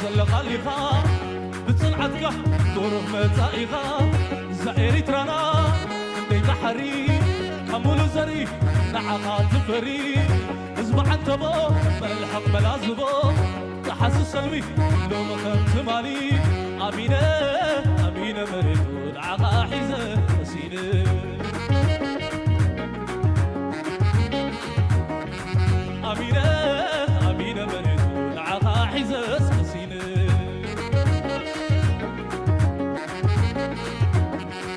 ኣለኻሊኻ ብጽንዓትካ ብሩህ መጻኢኻ እዛ ኤሪትራና እንደይ ባሕሪ ካብ ሙሉ ዘሪ ንዓኻ ትፈሪ ህዝቢ ዓንተቦ መልሕቕ መላዝቦ ተሓስስ ሰልሚ ሎሚ ከም ትማሊ ኣሚነ ኣሚነ መሬቱ ንዓኻ ሒዘ መሲነ ኣሚነ ኣሚነ መሬቱ ንዓኻ ሒዘ መሲነ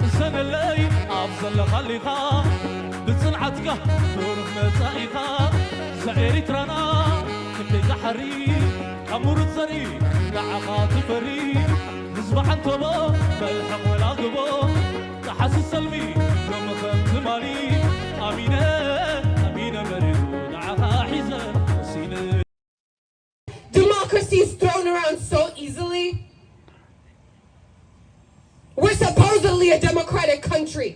እሰነለይ ኣብ ዘለኻሊኻ ብጽንዓትካ ብሩህ መጻኢኻ እዛ ኤሪትራና ክንደይ ዛሕሪ ካብ ሙሩት ዘርኢ ንዓኻ ትፈሪ ህዝቢ ዓንተቦ መልሕቕ መላግቦ ጸሓሲ ሰልሚ ሎሚ ከም ትማሊ ኣሚነ ኣሚነ መሪሩ ንዓኻ ሒዘ መሲነ Democracy is thrown around so easily. We're supposedly a democratic country,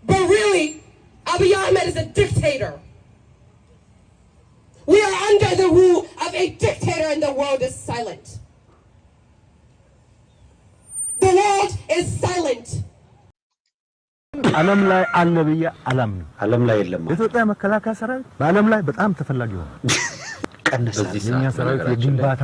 but really, Abiy Ahmed is a dictator. We are under the rule of a dictator, and the world is silent. The world is silent. ዓለም ላይ አለ ብዬ አላምንም። ዓለም ላይ የለም። የኢትዮጵያ መከላከያ ሰራዊት በዓለም ላይ በጣም ተፈላጊ ሆነ። ቀነሰ። የኛ ሰራዊት የግንባታ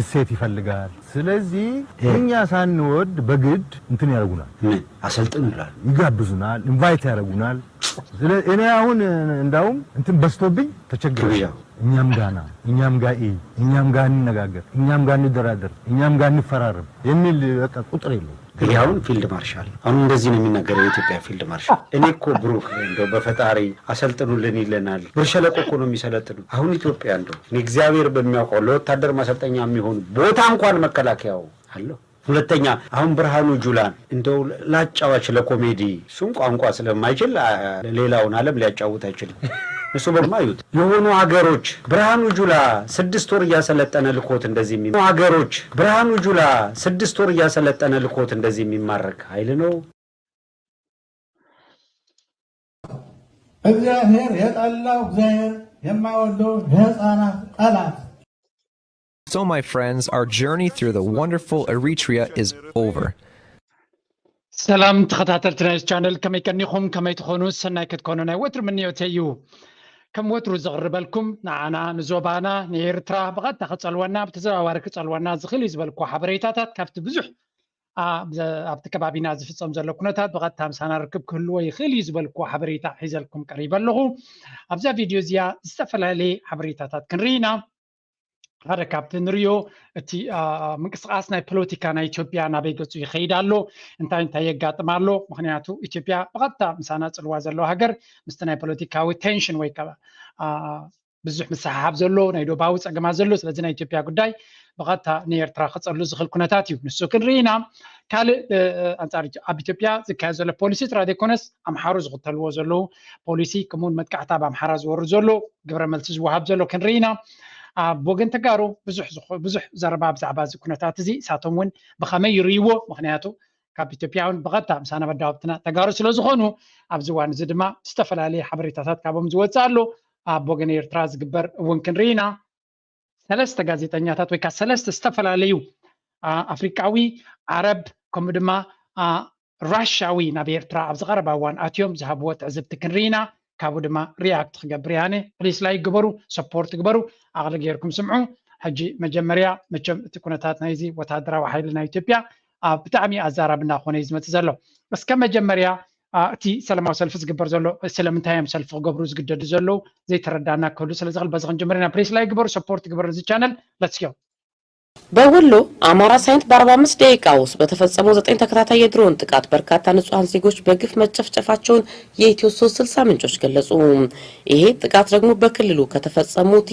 እሴት ይፈልጋል። ስለዚህ እኛ ሳንወድ በግድ እንትን ያደርጉናል፣ ምን አሰልጥኑ ይላሉ። ይጋብዙናል፣ ኢንቫይት ያደርጉናል። እኔ አሁን እንዳውም እንትን በዝቶብኝ ተቸግሬ እኛም ጋና እኛም ጋር እኛም ጋር እንነጋገር እኛም ጋር እንደራደር እኛም ጋር እንፈራረም የሚል በቃ ቁጥር የለውም። ይሄ አሁን ፊልድ ማርሻል አሁን እንደዚህ ነው የሚናገረው የኢትዮጵያ ፊልድ ማርሻል። እኔ እኮ ብሩክ እንደው በፈጣሪ አሰልጥኑልን ይለናል። ብር ሸለቆ እኮ ነው የሚሰለጥኑ። አሁን ኢትዮጵያ እንደው እኔ እግዚአብሔር በሚያውቀው ለወታደር ማሰልጠኛ የሚሆን ቦታ እንኳን መከላከያው አለው። ሁለተኛ አሁን ብርሃኑ ጁላን እንደው ላጫዋች ለኮሜዲ እሱም ቋንቋ ስለማይችል ሌላውን ዓለም ሊያጫውት አይችልም። እሱ በማዩት የሆኑ ሀገሮች ብርሃኑ ጁላ ስድስት ወር እያሰለጠነ ልኮት እንደዚህ የሚ ሀገሮች ብርሃኑ ጁላ ስድስት ወር እያሰለጠነ ልኮት እንደዚህ የሚማረክ ኃይል ነው። እግዚአብሔር የጠላው እግዚአብሔር የማይወደው የህፃናት ጠላት So, my friends, our journey through the wonderful Eritrea is over. ሰላም ተኸታተልቲ ናይ ቻነል ከመይ ቀኒኹም ከመይ ትኾኑ ሰናይ ክትኮኑ ናይ ወትሪ ምንዮተ እዩ። ከም ወትሩ ዘቕርበልኩም ንዓና ንዞባና ንኤርትራ ብቐጥታ ክጸልወና ብተዘዋዋሪ ክጸልወና ዝኽእል እዩ ዝበልኩ ሓበሬታታት ካብቲ ብዙሕ ኣብቲ ከባቢና ዝፍጸም ዘሎ ኩነታት ብቐጥታ ምሳና ርክብ ክህልዎ ይኽእል እዩ ዝበልኩ ሓበሬታ ሒዘልኩም ቀሪበ ኣለኹ። ኣብዛ ቪድዮ እዚኣ ዝተፈላለየ ሓበሬታታት ክንርኢ ኢና። ሓደ ካብቲ ንሪኦ እቲ ምንቅስቃስ ናይ ፖለቲካ ናይ ኢትዮጵያ ናበይ ገፁ ይኸይድ ኣሎ እንታይ እንታይ የጋጥም ኣሎ ምክንያቱ ኢትዮጵያ ብቐጥታ ምሳና ፅልዋ ዘለዎ ሃገር ምስቲ ናይ ፖለቲካዊ ቴንሽን ወይ ብዙሕ ምስሓሓብ ዘሎ ናይ ዶባዊ ፀገማት ዘሎ ስለዚ ናይ ኢትዮጵያ ጉዳይ ብቐጥታ ንኤርትራ ክፀሉ ዝኽእል ኩነታት እዩ ንሱ ክንርኢ ኢና ካልእ ኣንፃር ኣብ ኢትዮጵያ ዝካየድ ዘሎ ፖሊሲ ጥራይ ዘይኮነስ ኣምሓሩ ዝኽተልዎ ዘለዉ ፖሊሲ ከምኡውን መጥቃዕታ ኣብ ኣምሓራ ዝወርድ ዘሎ ግብረ መልሲ ዝወሃብ ዘሎ ክንርኢ ኢና ኣብ ወገን ተጋሩ ብዙሕ ዘረባ ብዛዕባ እዚ ኩነታት እዚ እሳቶም እውን ብኸመይ ይርእይዎ ምክንያቱ ካብ ኢትዮጵያ እውን ብቐጥታ ምሳና መዳወብትና ተጋሩ ስለ ዝኾኑ ኣብዚ እዋን እዚ ድማ ዝተፈላለየ ሓበሬታታት ካብኦም ዝወፅእ ኣሎ ኣብ ወገን ኤርትራ ዝግበር እውን ክንርኢ ኢና ሰለስተ ጋዜጠኛታት ወይ ከዓ ሰለስተ ዝተፈላለዩ ኣፍሪቃዊ ዓረብ ከምኡ ድማ ራሻዊ ናብ ኤርትራ ኣብ ዝቐረባ እዋን ኣትዮም ዝሃብዎ ትዕዝብቲ ክንርኢ ኢና ካብኡ ድማ ሪያክት ክገብር ያነ ፕሊስ ላይክ ግበሩ ሰፖርት ግበሩ ኣቕሊ ገይርኩም ስምዑ ሕጂ መጀመርያ መቸም እቲ ኩነታት ናይዚ ወታደራዊ ሓይሊ ናይ ኢትዮጵያ ብጣዕሚ ኣዛራቢ እናኾነ እዩ ዝመፅእ ዘሎ እስከ መጀመርያ እቲ ሰላማዊ ሰልፊ ዝግበር ዘሎ ስለምንታይ እዮም ሰልፊ ክገብሩ ዝግደዱ ዘለዉ ዘይተረዳና ክህሉ ስለዝኽእል በዚ ክንጅምር ኢና ፕሊስ ላይክ ግበሩ ሰፖርት ግበሩ እዚ ቻነል ለትስዮ በወሎ አማራ ሳይንት በ45 ደቂቃ ውስጥ በተፈጸመው ዘጠኝ ተከታታይ የድሮን ጥቃት በርካታ ንጹሐን ዜጎች በግፍ መጨፍጨፋቸውን የኢትዮ ሶስት ስልሳ ምንጮች ገለጹ። ይሄ ጥቃት ደግሞ በክልሉ ከተፈጸሙት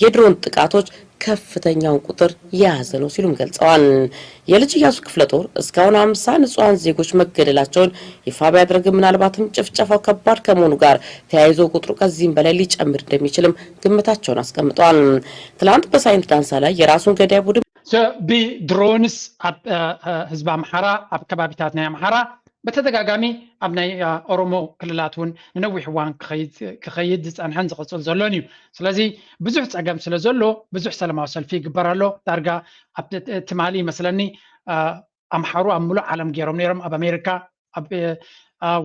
የድሮን ጥቃቶች ከፍተኛውን ቁጥር የያዘ ነው ሲሉም ገልጸዋል። የልጅ እያሱ ክፍለ ጦር እስካሁን አምሳ ንጹሐን ዜጎች መገደላቸውን ይፋ ቢያደርግም ምናልባትም ጭፍጨፋው ከባድ ከመሆኑ ጋር ተያይዞ ቁጥሩ ከዚህም በላይ ሊጨምር እንደሚችልም ግምታቸውን አስቀምጠዋል። ትላንት በሳይንት ዳንሳ ላይ የራሱን ገዳይ ቡድን ብድሮንስ ህዝቢ ኣምሓራ ኣብ ከባቢታት ናይ ኣምሓራ በተደጋጋሚ ኣብ ናይ ኦሮሞ ክልላት እውን ንነዊሕ እዋን ክኸይድ ዝፀንሐን ዝቕፅል ዘሎን እዩ። ስለዚ ብዙሕ ፀገም ስለ ዘሎ ብዙሕ ሰላማዊ ሰልፊ ይግበር ኣሎ። ዳርጋ ኣብ ትማሊ ይመስለኒ ኣምሓሩ ኣብ ሙሉእ ዓለም ገይሮም ነይሮም፣ ኣብ ኣሜሪካ፣ ኣብ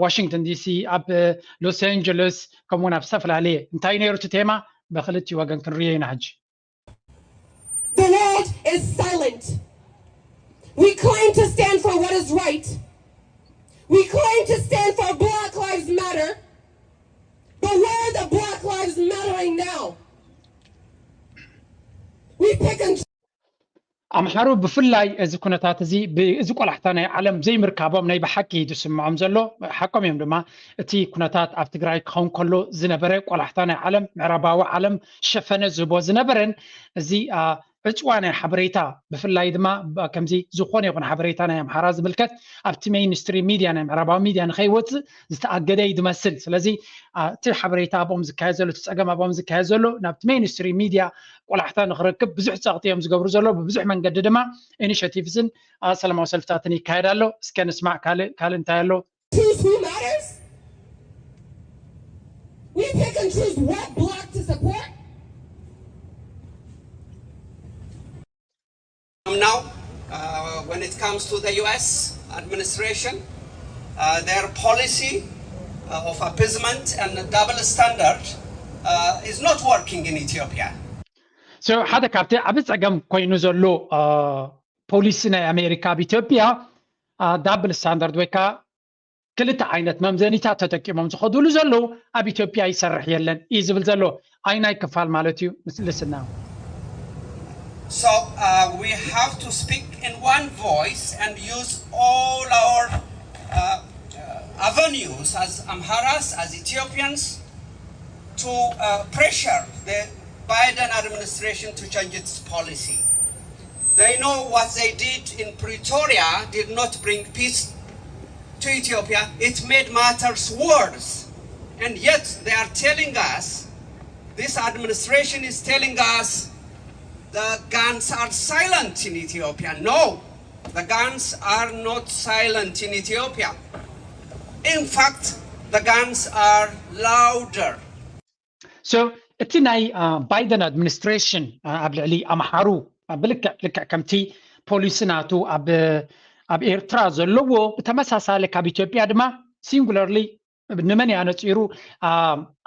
ዋሽንግተን ዲሲ፣ ኣብ ሎስ ኣንጀለስ፣ ከምኡውን ኣብ ዝተፈላለየ። እንታይ ነይሩ እቲ ቴማ? ብክልቲኡ ወገን ክንርእዮ ኢና ሕጂ። The world is silent. We claim to stand for what is right. We claim to stand for Black Lives Matter. But where are the Black Lives mattering now? We pick and ኣምሓሩ ብፍላይ እዚ ኩነታት እዚ፣ እዚ ቆላሕታ ናይ ዓለም ዘይምርካቦም ናይ ብሓቂ ዝስምዖም ዘሎ ሓቆም እዮም ድማ። እቲ ኩነታት ኣብ ትግራይ ክኸውን ከሎ ዝነበረ ቆላሕታ ናይ ዓለም፣ ምዕራባዊ ዓለም ሸፈነ ዝህቦ ዝነበረን፣ እዚ ዕፅዋ ናይ ሓበሬታ፣ ብፍላይ ድማ ከምዚ ዝኾነ ይኹን ሓበሬታ ናይ ኣምሓራ ዝምልከት ኣብቲ ሜይንስትሪም ሚድያ፣ ናይ ምዕራባዊ ሚድያ ንኸይወፅእ ዝተኣገደ እዩ ዝመስል። ስለዚ እቲ ሓበሬታ ኣብኦም ዝካየድ ዘሎ፣ እቲ ፀገም ኣብኦም ዝካየድ ዘሎ ናብቲ ሜይንስትሪም ሚድያ ቆላሕታ ንክረክብ ብዙሕ ፀቕጢ እዮም ዝገብሩ ዘሎ። ብብዙሕ መንገዲ ድማ ኢኒሽቲቭስን ሰላማዊ ሰልፍታትን ይካየድ ኣሎ። እስከ ንስማዕ ካልእ ካልእ እንታይ ኣሎ። Choose who matters? We pick and choose what block to support? Now, uh, when it comes to the U S administration, uh, their policy uh, of appeasement and double standard uh, is not working in Ethiopia. So ሓደ ካብቲ ዓቢ ጸገም ኮይኑ ዘሎ ፖሊሲ ናይ ኣሜሪካ ኣብ ኢትዮጵያ ዳብል ስታንዳርድ ወይ ከዓ ክልተ ዓይነት መምዘኒታት ተጠቂሞም ዝኸዱሉ ዘለዉ ኣብ ኢትዮጵያ ይሰርሕ የለን እዩ ዝብል ዘሎ። ኣይናይ ክፋል ማለት እዩ። ልስና So uh, we have to speak in one voice and use all our uh, uh, avenues as Amharas, as Ethiopians, to uh, pressure the Biden administration to change its policy. They know what they did in Pretoria did not bring peace to Ethiopia. It made matters worse. And yet they are telling us, this administration is telling us, the guns are silent in Ethiopia. No, the guns are not silent in Ethiopia. In fact, the guns are louder. So እቲ ናይ ባይደን ኣድሚኒስትሬሽን ኣብ ልዕሊ ኣምሓሩ ብልክዕ ልክዕ ከምቲ ፖሊሲ ናቱ ኣብ ኤርትራ ዘለዎ ብተመሳሳሊ ካብ ኢትዮጵያ ድማ ሲንጉለርሊ ንመን እዩ ኣነፂሩ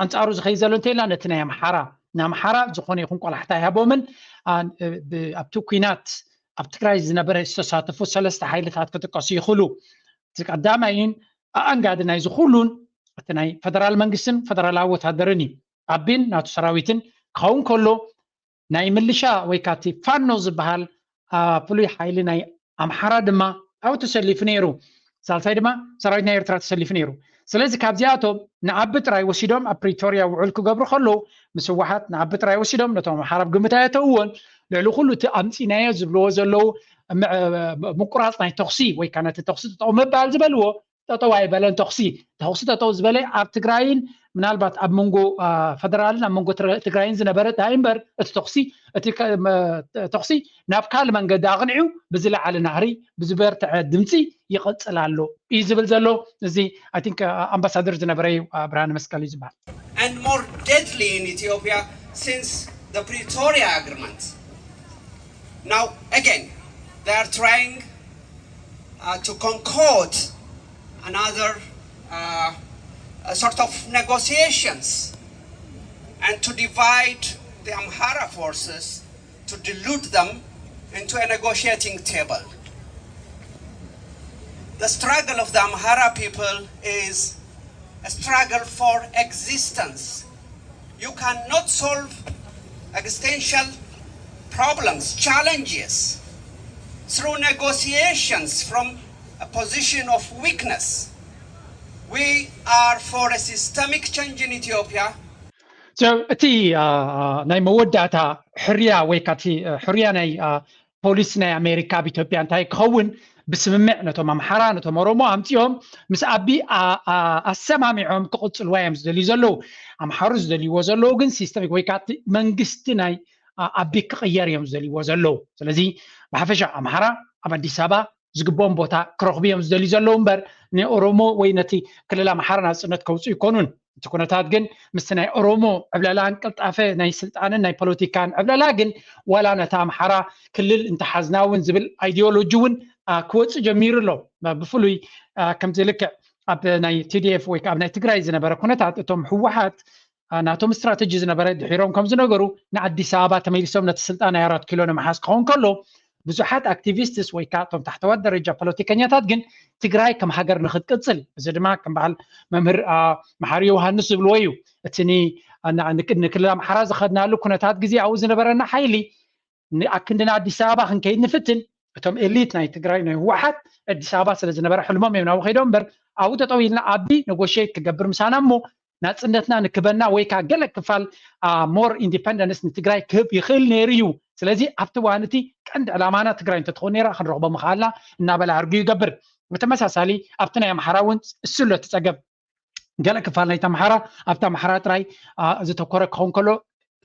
ኣንፃሩ ዝኸይድ ዘሎ እንተኢልና ነቲ ናይ ኣምሓራ ንኣምሓራ ዝኾነ ይኹን ቆላሕታ ኣይሃቦምን። ኣብቲ ኩናት ኣብ ትግራይ ዝነበረ ዝተሳተፉ ሰለስተ ሓይልታት ክጥቀሱ ይኽእሉ። እቲ ቀዳማይን ኣኣንጋዲ ናይ ዝኹሉን እቲ ናይ ፈደራል መንግስትን ፈደራላዊ ወታደርን እዩ። ኣቢን ናቱ ሰራዊትን ክኸውን ከሎ ናይ ምልሻ ወይ ካቲ ፋኖ ዝበሃል ፍሉይ ሓይሊ ናይ ኣምሓራ ድማ ኣብኡ ተሰሊፉ ነይሩ። ሳልሳይ ድማ ሰራዊት ናይ ኤርትራ ተሰሊፉ ነይሩ። ስለዚ ካብዚኣቶም ንኣቢ ጥራይ ወሲዶም ኣብ ፕሪቶርያ ውዕል ክገብሩ ከለዉ ምስ ህወሓት ንኣቢ ጥራይ ወሲዶም ነቶም ኣምሓራ ኣብ ግምት ኣየተውዎን። ልዕሊ ኩሉ እቲ ኣምፂናዮ ዝብልዎ ዘለዉ ምቁራፅ ናይ ተኽሲ ወይ ከዓ ነቲ ተኽሲ ጠጠው ምባል ዝበልዎ ጠጠው ኣይበለን። ተኽሲ ተኽሲ ጠጠው ዝበለ ኣብ ትግራይን ምናልባት ኣብ መንጎ ፈደራልን ኣብ መንጎ ትግራይን ዝነበረ ዳይ እምበር እቲ ተኽሲ እቲ ተኽሲ ናብ ካልእ መንገዲ ኣቕኒዑ ብዝለዓለ ናህሪ ብዝበርትዐ ድምፂ ይቐፅል ኣሎ እዩ ዝብል ዘሎ። እዚ ኣይ ቲንክ ኣምባሳደር ዝነበረ እዩ ብርሃነ መስቀል እዩ ዝበሃል። And more deadly in Ethiopia since the Pretoria Agreement. Now again they are trying uh, to concord another uh, sort of negotiations and to divide the Amhara forces, to delude them into a negotiating table. The struggle of the Amhara people is a struggle for existence. You cannot solve existential problems, challenges, through negotiations from a position of weakness. We are for a systemic change in Ethiopia. እቲ ናይ መወዳእታ ሕርያ ወይ ካቲ ሕርያ ናይ ፖሊሲ ናይ ኣሜሪካ ኣብ ኢትዮጵያ እንታይ ክኸውን ብስምምዕ ነቶም ኣምሓራ ነቶም ኦሮሞ ኣምፂኦም ምስ ኣቢ ኣሰማሚዖም ክቕፅልዋ እዮም ዝደልዩ ዘለዉ። ኣምሓሩ ዝደልይዎ ዘለዉ ግን ሲስተሚክ ወይ ከዓ መንግስቲ ናይ ኣቢ ክቕየር እዮም ዝደልይዎ ዘለዉ። ስለዚ ብሓፈሻ ኣምሓራ ኣብ ኣዲስ ኣበባ ዝግብኦም ቦታ ክረኽቡ እዮም ዝደልዩ ዘለዉ እምበር ንኦሮሞ ወይ ነቲ ክልል ኣምሓራ ናፅነት ከውፅኡ ይኮኑን። እቲ ኩነታት ግን ምስቲ ናይ ኦሮሞ ዕብለላን ቅልጣፈ ናይ ስልጣንን ናይ ፖለቲካን ዕብለላ ግን ዋላ ነታ ኣምሓራ ክልል እንተሓዝና እውን ዝብል ኣይዲዮሎጂ እውን ክወፅእ ጀሚሩ ኣሎ። ብፍሉይ ከምዚ ልክዕ ኣብ ናይ ቲዲኤፍ ወይ ኣብ ናይ ትግራይ ዝነበረ ኩነታት እቶም ህወሓት ናቶም ስትራተጂ ዝነበረ ድሒሮም ከም ዝነገሩ ንኣዲስ ኣበባ ተመሊሶም ነቲ ስልጣን ናይ ኣራት ኪሎ ንምሓዝ ክኸውን ከሎ ብዙሓት ኣክቲቪስትስ ወይ ከዓ እቶም ታሕተዋት ደረጃ ፖለቲከኛታት ግን ትግራይ ከም ሃገር ንክትቅፅል እዚ ድማ ከም በዓል መምህር መሓሪ ዮሃንስ ዝብልዎ እዩ። እቲ ንክልል ኣምሓራ ዝኸድናሉ ኩነታት ግዜ ኣብኡ ዝነበረና ሓይሊ ኣክንድና ኣዲስ ኣበባ ክንከይድ ንፍትን እቶም ኤሊት ናይ ትግራይ ናይ ህወሓት ኣዲስ ኣበባ ስለ ዝነበረ ሕልሞም እዮም ናብኡ ከይዶም እምበር ኣብኡ ጠጠው ኢልና ኣቢ ነጎሸት ክገብር ምሳና እሞ ናፅነትና ንክበና ወይ ከዓ ገለ ክፋል more independence ንትግራይ ክህብ ይኽእል ነይሩ እዩ። ስለዚ ኣብቲ እዋን እቲ ቀንዲ ዕላማና ትግራይ እንተትኾን ነይራ ክንረኽቦ ምኽኣልና እናበለ ኣርጉ ይገብር። ብተመሳሳሊ ኣብቲ ናይ ኣምሓራ እውን እሱ ኣሎ እቲ ፀገም። ገለ ክፋል ናይቲ ኣምሓራ ኣብቲ ኣምሓራ ጥራይ ዝተኮረ ክኸውን ከሎ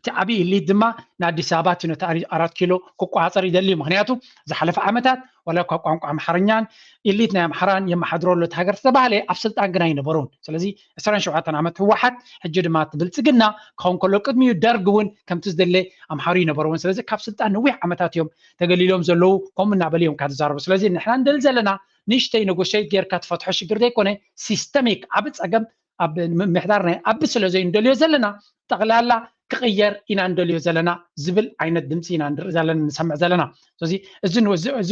እቲ ዓብዪ ኢሊት ድማ ንኣዲስ ኣበባ እቲ ነቲ ኣራት ኪሎ ክቆፃፀር ይደሊ እዩ። ምክንያቱ ዝሓለፈ ዓመታት ዋላ እኳ ቋንቋ ኣምሓርኛን ኢሊት ናይ ኣምሓራን የመሓድሮ ኣሎ እቲ ሃገር ዝተባህለ ኣብ ስልጣን ግን ኣይነበሩን። ስለዚ ዕስራን ሸውዓተን ዓመት ህወሓት ሕጂ ድማ እቲ ብልፅግና ክኸውን ከሎ ቅድሚኡ ደርግ እውን ከምቲ ዝደለ ኣምሓሩ ይነበርዎን። ስለዚ ካብ ስልጣን ነዊሕ ዓመታት እዮም ተገሊሎም ዘለዉ ከምኡ እናበሉ እዮም ካብ ዝዛረቡ። ስለዚ ንሕና ንደሊ ዘለና ንእሽተይ ነጎሸት ጌርካ ትፈትሖ ሽግር ዘይኮነ ሲስተሚክ ዓቢ ፀገም ኣብ ምምሕዳር ናይ ኣቢ ስለ ዘይንደልዮ ዘለና ጠቕላላ ክቕየር ኢና ንደልዮ ዘለና ዝብል ዓይነት ድምፂ ኢና ንርኢ ዘለና ንሰምዕ ዘለና። ስለዚ እዝን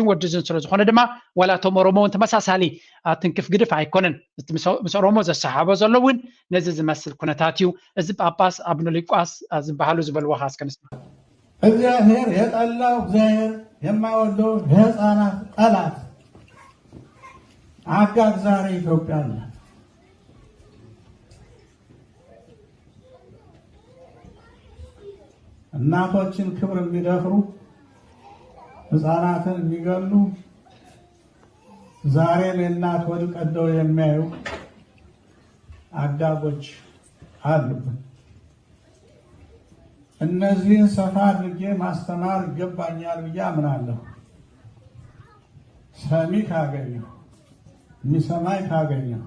ወዲ እዝን ስለ ዝኾነ ድማ ዋላ እቶም ኦሮሞ እውን ተመሳሳሊ ትንክፍ ግድፍ ኣይኮነን። እቲ ምስ ኦሮሞ ዘሰሓቦ ዘሎ እውን ነዚ ዝመስል ኩነታት እዩ። እዚ ጳጳስ ኣቡነ ሉቃስ ዝበሃሉ ዝበልዎ ኸዓ እስከ ንስማ። እግዚአብሔር የጠላው እግዚአብሔር የማይወደው የህፃናት ጠላት አጋግ ዛሬ ኢትዮጵያ አለ። እናቶችን ክብር የሚደፍሩ ህፃናትን የሚገሉ ዛሬም የእናት ወድ ቀደው የሚያዩ አጋጎች አሉብን። እነዚህን ሰፋ አድርጌ ማስተማር ይገባኛል ብዬ አምናለሁ። ሰሚ ካገኘሁ፣ የሚሰማኝ ካገኘሁ።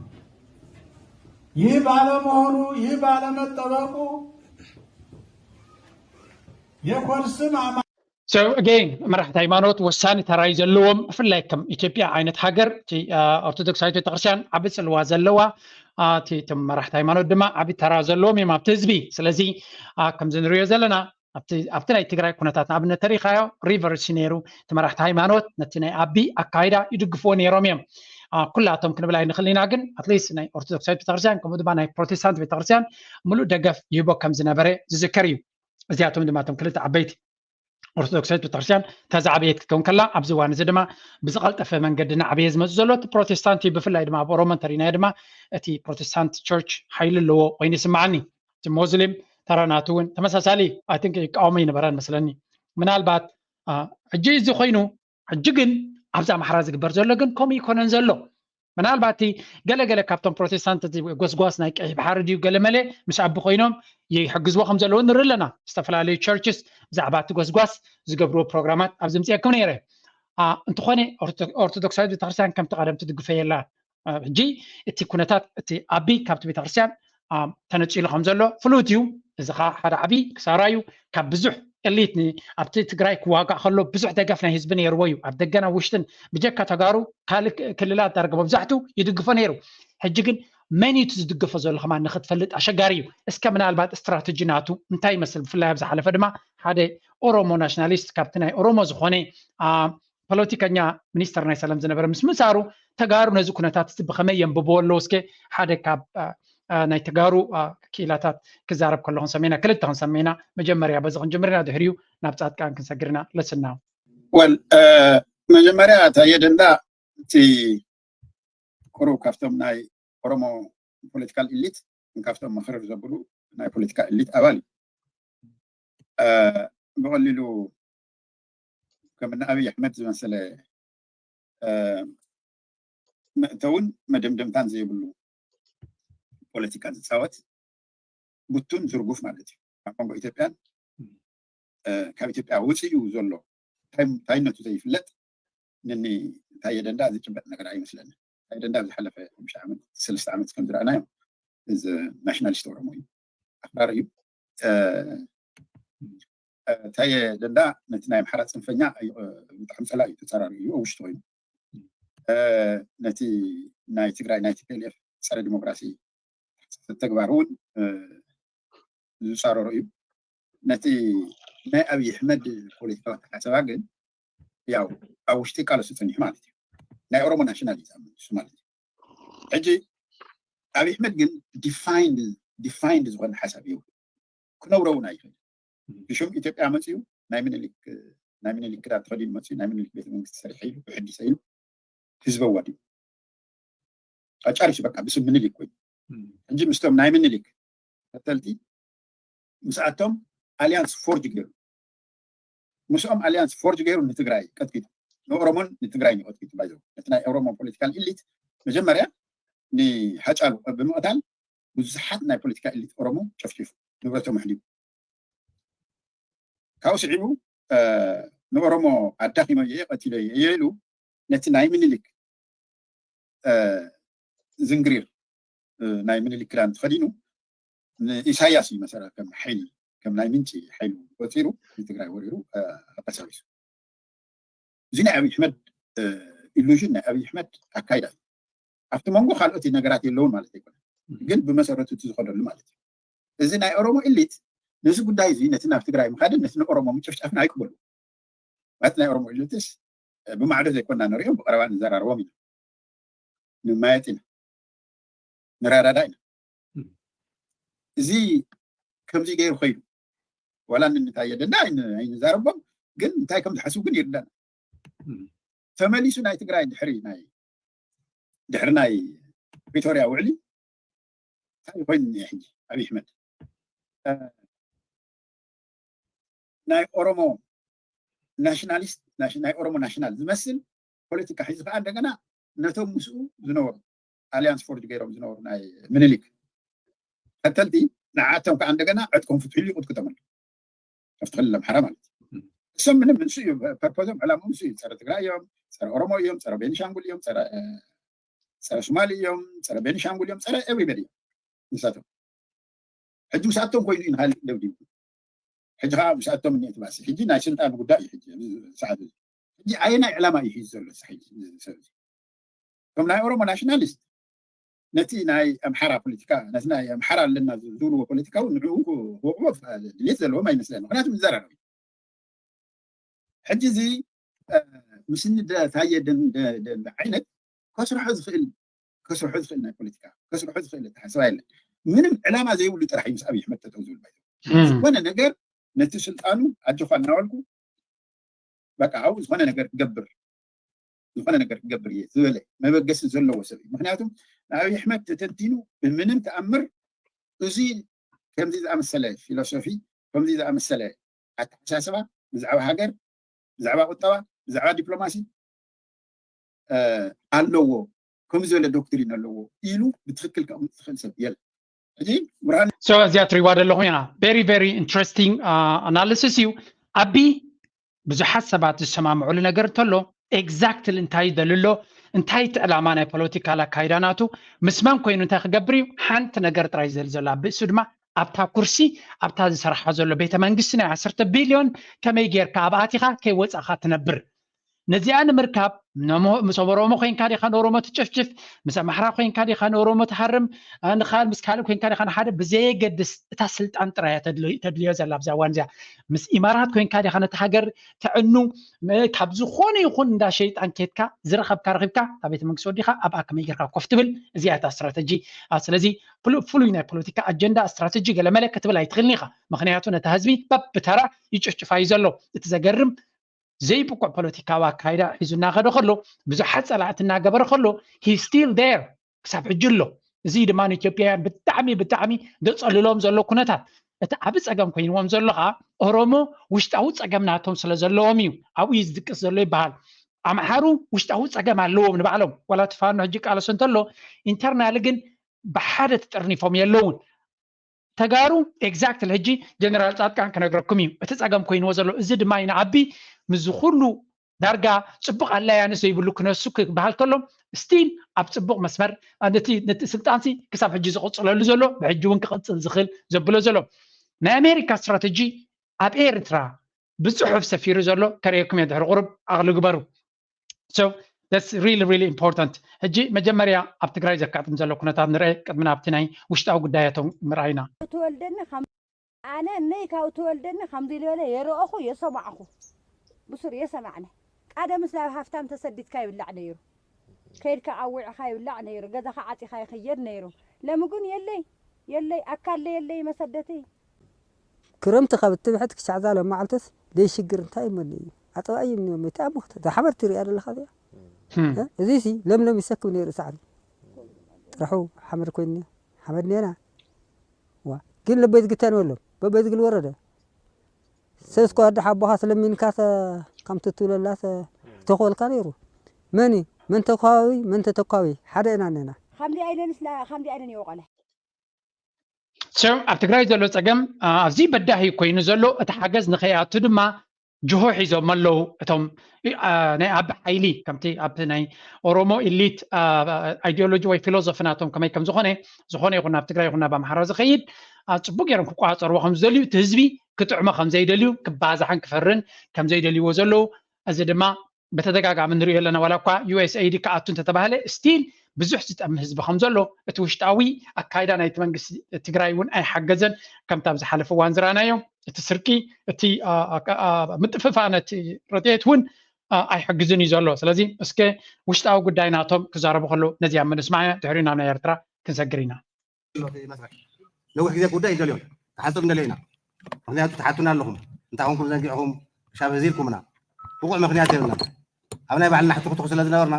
ይህ ባለመሆኑ፣ ይህ ባለመጠበቁ የኮርስም አማ So again መራሕቲ ሃይማኖት ወሳኒ ተራ እዩ ዘለዎም። ብፍላይ ከም ኢትዮጵያ ዓይነት ሃገር እቲ ኦርቶዶክሳዊት ቤተክርስትያን ዓቢ ጽልዋ ዘለዋ እቲ እቶም መራሕቲ ሃይማኖት ድማ ዓቢ ተራ ዘለዎም እዮም ኣብቲ ህዝቢ። ስለዚ ከምዚ ንሪኦ ዘለና ኣብቲ ናይ ትግራይ ኩነታት ንኣብነት ተሪኻዮ ሪቨርስ ነይሩ። እቲ መራሕቲ ሃይማኖት ነቲ ናይ ኣቢ ኣካይዳ ይድግፍዎ ነይሮም እዮም። ኩላቶም ክንብል ኣይንኽእል ኢና፣ ግን ኣትሊስት ናይ ኦርቶዶክሳዊት ቤተክርስትያን ከምኡ ድማ ናይ ፕሮቴስታንት ቤተክርስትያን ሙሉእ ደገፍ ይህቦ ከም ዝነበረ ዝዝከር እዩ። እዚኣቶም ድማ እቶም ክልተ ዓበይቲ ኦርቶዶክሳዊት ቤተክርስትያን እታ ዝዓበየት ክትከውን ከላ ኣብዚ እዋን እዚ ድማ ብዝቐልጠፈ መንገዲ እናዓበየ ዝመፅእ ዘሎ እቲ ፕሮቴስታንት እዩ። ብፍላይ ድማ ኣብ ኦሮሞ እንተሪናዮ ድማ እቲ ፕሮቴስታንት ቸርች ሓይሊ ኣለዎ ኮይኑ ይስምዓኒ። እቲ ሞስሊም ተራ ናቱ እውን ተመሳሳሊ ኣይ ቲንክ ይቃወሞ ይነበረ መስለኒ። ምናልባት ሕጂ እዚ ኮይኑ ሕጂ ግን ኣብዚ ኣምሓራ ዝግበር ዘሎ ግን ከምኡ ይኮነን ዘሎ። ምናልባት ገለገለ ካብቶም ፕሮቴስታንት እቲ ጎስጓስ ናይ ቀይሕ ባሕሪ ድዩ ገለመለ ምስ ኣቢ ኮይኖም ይሕግዝዎ ከም ዘለዉ ንርኢ ኣለና። ዝተፈላለዩ ቸርችስ ብዛዕባ እቲ ጎስጓስ ዝገብርዎ ፕሮግራማት ኣብዚ ምፅኤኩም ነይረ። እንተኾነ ኦርቶዶክሳዊት ቤተክርስትያን ከምቲ ቀደም ትድግፈ የላ። ሕጂ እቲ ኩነታት እቲ ኣቢ ካብቲ ቤተክርስትያን ተነፂሉ ከም ዘሎ ፍሉጥ እዩ። እዚ ከዓ ሓደ ዓብዪ ክሳራ እዩ። ካብ ብዙሕ ኤሊት ኣብቲ ትግራይ ክዋጋእ ከሎ ብዙሕ ደገፍ ናይ ህዝቢ ነይርዎ እዩ። ኣብ ደገን ኣብ ውሽጥን ብጀካ ተጋሩ ካልእ ክልላት ዳርጋ መብዛሕቱ ይድግፎ ነይሩ። ሕጂ ግን መን እዩ ዝድግፎ ዘሎ ከማን ንክትፈልጥ ኣሸጋሪ እዩ። እስከ ምናልባት ስትራተጂ ናቱ እንታይ ይመስል? ብፍላይ ኣብ ዝሓለፈ ድማ ሓደ ኦሮሞ ናሽናሊስት ካብቲ ናይ ኦሮሞ ዝኾነ ፖለቲከኛ ሚኒስተር ናይ ሰላም ዝነበረ ምስ ምሳሩ ተጋሩ ነዚ ኩነታት እዚ ብኸመይ የንብብዎ ኣለዉ? እስከ ሓደ ካብ ናይ ተጋሩ ክኢላታት ክዛረብ ከሎ ክንሰምዕ ኢና፣ ክልተ ክንሰምዕ ኢና። መጀመርያ በዚ ክንጅምር ኢና፣ ድሕሪኡ ናብ ፃድቃን ክንሰግር ኢና። ለስና ወል መጀመርያ ታየ ደንዳ እቲ ቁሩብ ካብቶም ናይ ኦሮሞ ፖለቲካል ኢሊት ካብቶም መኽረር ዘብሉ ናይ ፖለቲካ ኢሊት ኣባል እዩ። ብቐሊሉ ከም እነ ኣብይ ኣሕመድ ዝመሰለ መእተውን መደምደምታን ዘይብሉ ፖለቲካ ዝፃወት ቡቱን ዝርጉፍ ማለት እዩ። ኣብ መንጎ ኢትዮጵያን ካብ ኢትዮጵያ ውፅኡ ዘሎ ታይነቱ ዘይፍለጥ ንኒ ታየ ደንዳ ዝጭበጥ ነገር ኣይመስለኒ። ደንዳ ዝሓለፈ ሓሙሽተ ዓመት ሰለስተ ዓመት ከም ዝረኣናዮ እዚ ናሽናሊስት ኦሮሞ እዩ። ኣክራሪ እዩ። ታየ ደንዳ ነቲ ናይ ኣምሓራ ፅንፈኛ ብጣዕሚ ፀላኢ እዩ፣ ተፃራሪ እዩ። ውሽጢ ኮይኑ ነቲ ናይ ትግራይ ናይ ቲ ፒ ኤል ኤፍ ፀረ ዲሞክራሲ ተግባር እውን ዝፃረሮ እዩ። ነቲ ናይ ኣብይ ኣሕመድ ፖለቲካዊ ኣተሓሰባ ግን ያው ኣብ ውሽጢ ቃለሱ ፀኒሑ ማለት እዩ። ናይ ኦሮሞ ናሽናል እዩ ዝኣምን እሱ ማለት እዩ። ሕጂ ኣብይ ኣሕመድ ግን ዲፋይንድ ዲፋይንድ ዝኾነ ሓሳብ እዩ ክነብሮ እውን ኣይኽእል። ብሽም ኢትዮጵያ መፅዩ ናይ ምኒልክ ናይ ምኒልክ ክዳን ተኸዲኑ መፅዩ ናይ ምኒልክ ቤተ መንግስቲ ሰሪሐ ኢሉ ብሕዲሰ ኢሉ ህዝቢ ኣዋዲቡ ኣጫሪሱ በቃ ብስም ምኒልክ ኮይኑ ሕጂ ምስቶም ናይ ምኒልክ ተከተልቲ ምስኣቶም ኣሊያንስ ፎርጅ ገይሩ ምስኦም ኣሊያንስ ፎርጅ ገይሩ ንትግራይ ቀጥቂጡ ንኦሮሞን ንትግራይ እዩ ቀጥቂጡ ባይዘው ነቲ ናይ ኦሮሞ ፖለቲካል ኢሊት መጀመርያ ንሃጫሉ ብምቕታል ብዙሓት ናይ ፖለቲካ ኢሊት ኦሮሞ ጨፍጭፉ ንብረቶም ኣሕዲጉ ካብኡ ስዒቡ ንኦሮሞ ኣዳኺመዮ እየ ቀቲለዮ እየ ኢሉ ነቲ ናይ ምኒልክ ዝንግሪር ናይ ምኒልክ ክዳን ተኸዲኑ ንኢሳያስ እዩ መሰረት ከም ሓይሊ ከም ናይ ምንጪ ሓይሉ ቆፂሩ ንትግራይ ወሪሩ ኣቀሳቢሱ እዚ ናይ ኣብይ ኣሕመድ ኢሉዥን ናይ ኣብይ ኣሕመድ ኣካይዳ እዩ ኣብቲ መንጎ ካልኦት ነገራት የለውን ማለት ኣይኮነ ግን ብመሰረቱ እቲ ዝኸደሉ ማለት እዩ እዚ ናይ ኦሮሞ ኢሊት ነዚ ጉዳይ እዚ ነቲ ናብ ትግራይ ምኻድን ነቲ ንኦሮሞ ምጭፍጫፍን ኣይቅበሉ ማለት ናይ ኦሮሞ ኢሊትስ ብማዕዶ ዘይኮና ንሪኦም ብቀረባ ንዘራርቦም ኢና ንማየጥ ኢና ንረዳዳ ኢና እዚ ከምዚ ገይሩ ኸይዱ ዋላ ንንታይ የደና ኣይንዛረቦም ግን እንታይ ከም ዝሓስቡ ግን ይርዳና ተመሊሱ ናይ ትግራይ ድሕሪ ናይ ድሕሪ ናይ ፕሪቶሪያ ውዕሊ እንታይ ኮይኑ ሕጂ ኣብይ ኣሕመድ ናይ ኦሮሞ ናሽናሊስት ናይ ኦሮሞ ናሽናል ዝመስል ፖለቲካ ሒዙ ከዓ እንደገና ነቶም ምስኡ ዝነበሩ ኣሊያንስ ፎርጅ ገይሮም ዝነበሩ ናይ ምኒልክ ተከተልቲ ንዓቶም ከዓ እንደገና ዕጥቆም ፍትሕሉ ይቁጥቁጦም ኣሎ ኣብቲ ክልል ኣምሓራ ማለት እዩ እሶም ምንም ንሱ እዩ ፐርፖዞም ዕላሞም ንሱ እዩ ፀረ ትግራይ እዮም ፀረ ኦሮሞ እዮም ፀረ ቤኒሻንጉል እዮም ፀረ ሱማሊ እዮም ፀረ ቤኒሻንጉል እዮም ፀረ ኤቭሪበዲ እዮም ንሳቶም ሕጂ ምስኣቶም ኮይኑ እዩ ንካሊእ ደብዲቡ ሕጂ ከዓ ምስኣቶም እኒኤ ትባሲ ሕጂ ናይ ስልጣን ጉዳይ እዩ ሕጂ ሰዓት እዚ ሕጂ ኣየናይ ዕላማ እዩ ሒዙ ዘሎ ሰብ እዚ እቶም ናይ ኦሮሞ ናሽናሊስት ነቲ ናይ ኣምሓራ ፖለቲካ ነቲ ናይ ኣምሓራ ኣለና ዝብልዎ ፖለቲካ እውን ንዕኡ ክወቅቦ ድሌት ዘለዎም ኣይመስለኒ ምክንያቱ ይዘራረብ ሕጂ እዚ ምስ ታየ ደንደ ዓይነት ከስርሖ ዝኽእል ከስርሖ ዝኽእል ናይ ፖለቲካ ከስርሖ ዝኽእል ተሓስባ የለን ምንም ዕላማ ዘይብሉ ጥራሕ እዩ ምስ ኣብይ ኣሕመድ ጠጠው ዝብል ባይ ዝኾነ ነገር ነቲ ስልጣኑ ኣጆኻ እናበልኩ በቃ ኣብኡ ዝኾነ ነገር ክገብር ዝኾነ ነገር ክገብር እየ ዝበለ መበገሲ ዘለዎ ሰብ እዩ ምክንያቱም ንኣብይ ኣሕመድ ተተንቲኑ ብምንም ተኣምር እዚ ከምዚ ዝኣመሰለ ፊሎሶፊ ከምዚ ዝኣመሰለ ኣተሓሳስባ ብዛዕባ ሃገር ብዛዕባ ቁጠባ ብዛዕባ ዲፕሎማሲ ኣለዎ ከምዚ ዝበለ ዶክትሪን ኣለዎ ኢሉ ብትክክል ከቕምጥ ዝኽእል ሰብ የለ ሕጂ ብርሃን እዚኣ ትሪዋ ዘለኹም ኢና very very interesting analysis እዩ ኣቢ ብዙሓት ሰባት ዝሰማምዑሉ ነገር እንተሎ exactly እንታይ ይደሊ ኣሎ እንታይ እቲ ዕላማ ናይ ፖለቲካል ኣካይዳ ናቱ ምስ መን ኮይኑ እንታይ ክገብር እዩ ሓንቲ ነገር ጥራይ ዝደሊ ዘሎ ኣቢ እሱ ድማ ኣብታ ኩርሲ ኣብታ ዝሰርሓ ዘሎ ቤተ መንግስቲ ናይ ዓሰርተ ቢልዮን ከመይ ጌርካ ኣብ ኣቲኻ ከይወፃእኻ ትነብር ነዚኣ ንምርካብ ምስ ኦሮሞ ኮይንካ ዲኻ ንኦሮሞ ትጨፍጭፍ ምስ ኣምሓራ ኮይንካ ዲኻ ንኦሮሞ ትሃርም ንኻል ምስ ካልእ ኮይንካ ዲኻ ንሓደ ብዘየገድስ እታ ስልጣን ጥራያ ተድልዮ ዘላ ኣብዛ እዋን እዚኣ ምስ ኢማራት ኮይንካ ዲኻ ነቲ ሃገር ተዕኑ ካብ ዝኾነ ይኹን እንዳ ሸይጣን ኬድካ ዝረኸብካ ረኺብካ እታ ቤተ መንግስቲ ወዲኻ ኣብኣ ከመይ ጌርካ ኮፍ ትብል እዚኣ እታ ስትራተጂ ስለዚ ፍሉይ ናይ ፖለቲካ ኣጀንዳ ስትራተጂ ገለመለ ክትብል ኣይትኽእልን ኢኻ ምክንያቱ ነቲ ህዝቢ በብተራ ይጭፍጭፋ እዩ ዘሎ እቲ ዘገርም ዘይብቁዕ ፖለቲካዊ ኣካይዳ ሒዙ እናኸደ ከሎ ብዙሓት ፀላእቲ እናገበረ ከሎ he still there ክሳብ ሕጂ ኣሎ እዚ ድማ ንኢትዮጵያውያን ብጣዕሚ ብጣዕሚ ዘፀልሎም ዘሎ ኩነታት እቲ ዓብ ፀገም ኮይንዎም ዘሎ ከዓ ኦሮሞ ውሽጣዊ ፀገም ናቶም ስለ ዘለዎም እዩ ኣብኡ እዩ ዝድቅስ ዘሎ ይበሃል ኣምሓሩ ውሽጣዊ ፀገም ኣለዎም ንባዕሎም ዋላ ትፋኖ ሕጂ ቃለሶ እንተሎ ኢንተርናሊ ግን ብሓደ ተጠርኒፎም የለውን ተጋሩ exactly ሕጂ ጀነራል ፃድቃን ክነግረኩም እዩ እቲ ፀገም ኮይንዎ ዘሎ እዚ ድማ እዩ ንዓቢ ምስዚ ኩሉ ዳርጋ ፅቡቅ ኣላያንስ ዘይብሉ ክነሱ ክበሃል ከሎ ስቲል ኣብ ፅቡቕ መስመር ነቲ ነቲ ስልጣንሲ ክሳብ ሕጂ ዝቕፅለሉ ዘሎ ብሕጂ እውን ክቕፅል ዝኽእል ዘብሎ ዘሎ ናይ ኣሜሪካ ስትራተጂ ኣብ ኤርትራ ብፅሑፍ ሰፊሩ ዘሎ ከርእየኩም እየ ድሕሪ ቁሩብ ኣቕሊ ግበሩ። So that's really really important። ሕጂ መጀመርያ ኣብ ትግራይ ዘጋጥም ዘሎ ኩነታት ንርአ ቅድሚ ናብቲ ናይ ውሽጣዊ ጉዳያቶም ምርኣይና። ትወልደኒ ኣነ እነይ ካብ ትወልደኒ ከምዚ ዝበለ የረእኹ የሰማዕኹ ብሱር የሰማዕነ። ቀደምስ ናብ ሃፍታም ተሰዲድካ ይብላዕ ነይሩ። ከይድካ ኣዊዕኻ ይብላዕ ነይሩ። ገዛኻ ዓፂኻ ይኽየድ ነይሩ። ለሚ ግን የለይ የለይ ኣካለ የለይ መሰደተይ። ክረምቲ ካብ እትብሕት ክሻዕ ዛለ መዓልትስ ደይ ሽግር እንታይ ይመኒ እዩ ኣጠባይ ይምንዮም እቲ ኣሙኽተ ዛሓመድ ትሪያ ዘለኻ እዚኣ እዚ ሲ ለምለም ይሰክብ ነይሩ ሳዕሪ ጥርሑ ሓመድ ኮይኑ ሓመድ ኔና ዋ ግን ለበይ ዝግተን የሎም በበይ ዝግል ወረደ ሰስኮ ኣደ ሓቦኻ ስለሚንካ ከም ትትብለላ ተኾልካ ነይሩ መን መን ተኳዊ መን ተተኳዊ ሓደ ኢና ነና ከምዚ ኣይለንስ ከምዚ ኣይለን ይወቀለ So ኣብ ትግራይ ዘሎ ፀገም ኣዝዩ በዳሂ ኮይኑ ዘሎ እቲ ሓገዝ ንኸይኣቱ ድማ ጅሆ ሒዞም ኣለዉ እቶም ናይ ኣቢ ሓይሊ ከምቲ ኣብቲ ናይ ኦሮሞ ኢሊት ኣይዲዮሎጂ ወይ ፊሎዞፊ ናቶም ከመይ ከም ዝኾነ ዝኾነ ይኹን ናብ ትግራይ ይኹን ናብ ኣምሓራ ዝኸይድ ፅቡቅ ገይሮም ክቋፀርዎ ከም ዝደልዩ እቲ ህዝቢ ክጥዕሞ ከም ዘይደልዩ ክባዛሕን ክፈርን ከም ዘይደልይዎ ዘለዉ እዚ ድማ ብተደጋጋሚ ንሪኦ ኣለና ዋላ እኳ ዩኤስኤይዲ ክኣቱ እንተተባህለ ስቲል ብዙሕ ዝጠሚ ህዝቢ ከም ዘሎ እቲ ውሽጣዊ ኣካይዳ ናይቲ መንግስቲ ትግራይ እውን ኣይሓገዘን ከምቲ ኣብ ዝሓለፈ እዋን ዝረኣናዮ እቲ ስርቂ እቲ ምጥፍፋ ነቲ ረድኤት እውን ኣይሕግዝን እዩ ዘሎ ስለዚ እስከ ውሽጣዊ ጉዳይ ናቶም ክዛረቡ ከለዉ ነዚኣ ምንስማዕ ኢና ድሕሪኡ ናብ ናይ ኤርትራ ክንሰግር ኢና ነዊሕ ግዜ ክውዳእ ይደልዮም ክሓፅር ንደልዮ ኢና ምክንያቱ ትሓቱና ኣለኹም እንታይ ኮንኩም ዘንጊዕኹም ክሻብ ህዚ ኢልኩምና ብቑዕ ምክንያት የብልና ኣብ ናይ ባዕልና ሕትኽትኹ ስለ ዝነበርና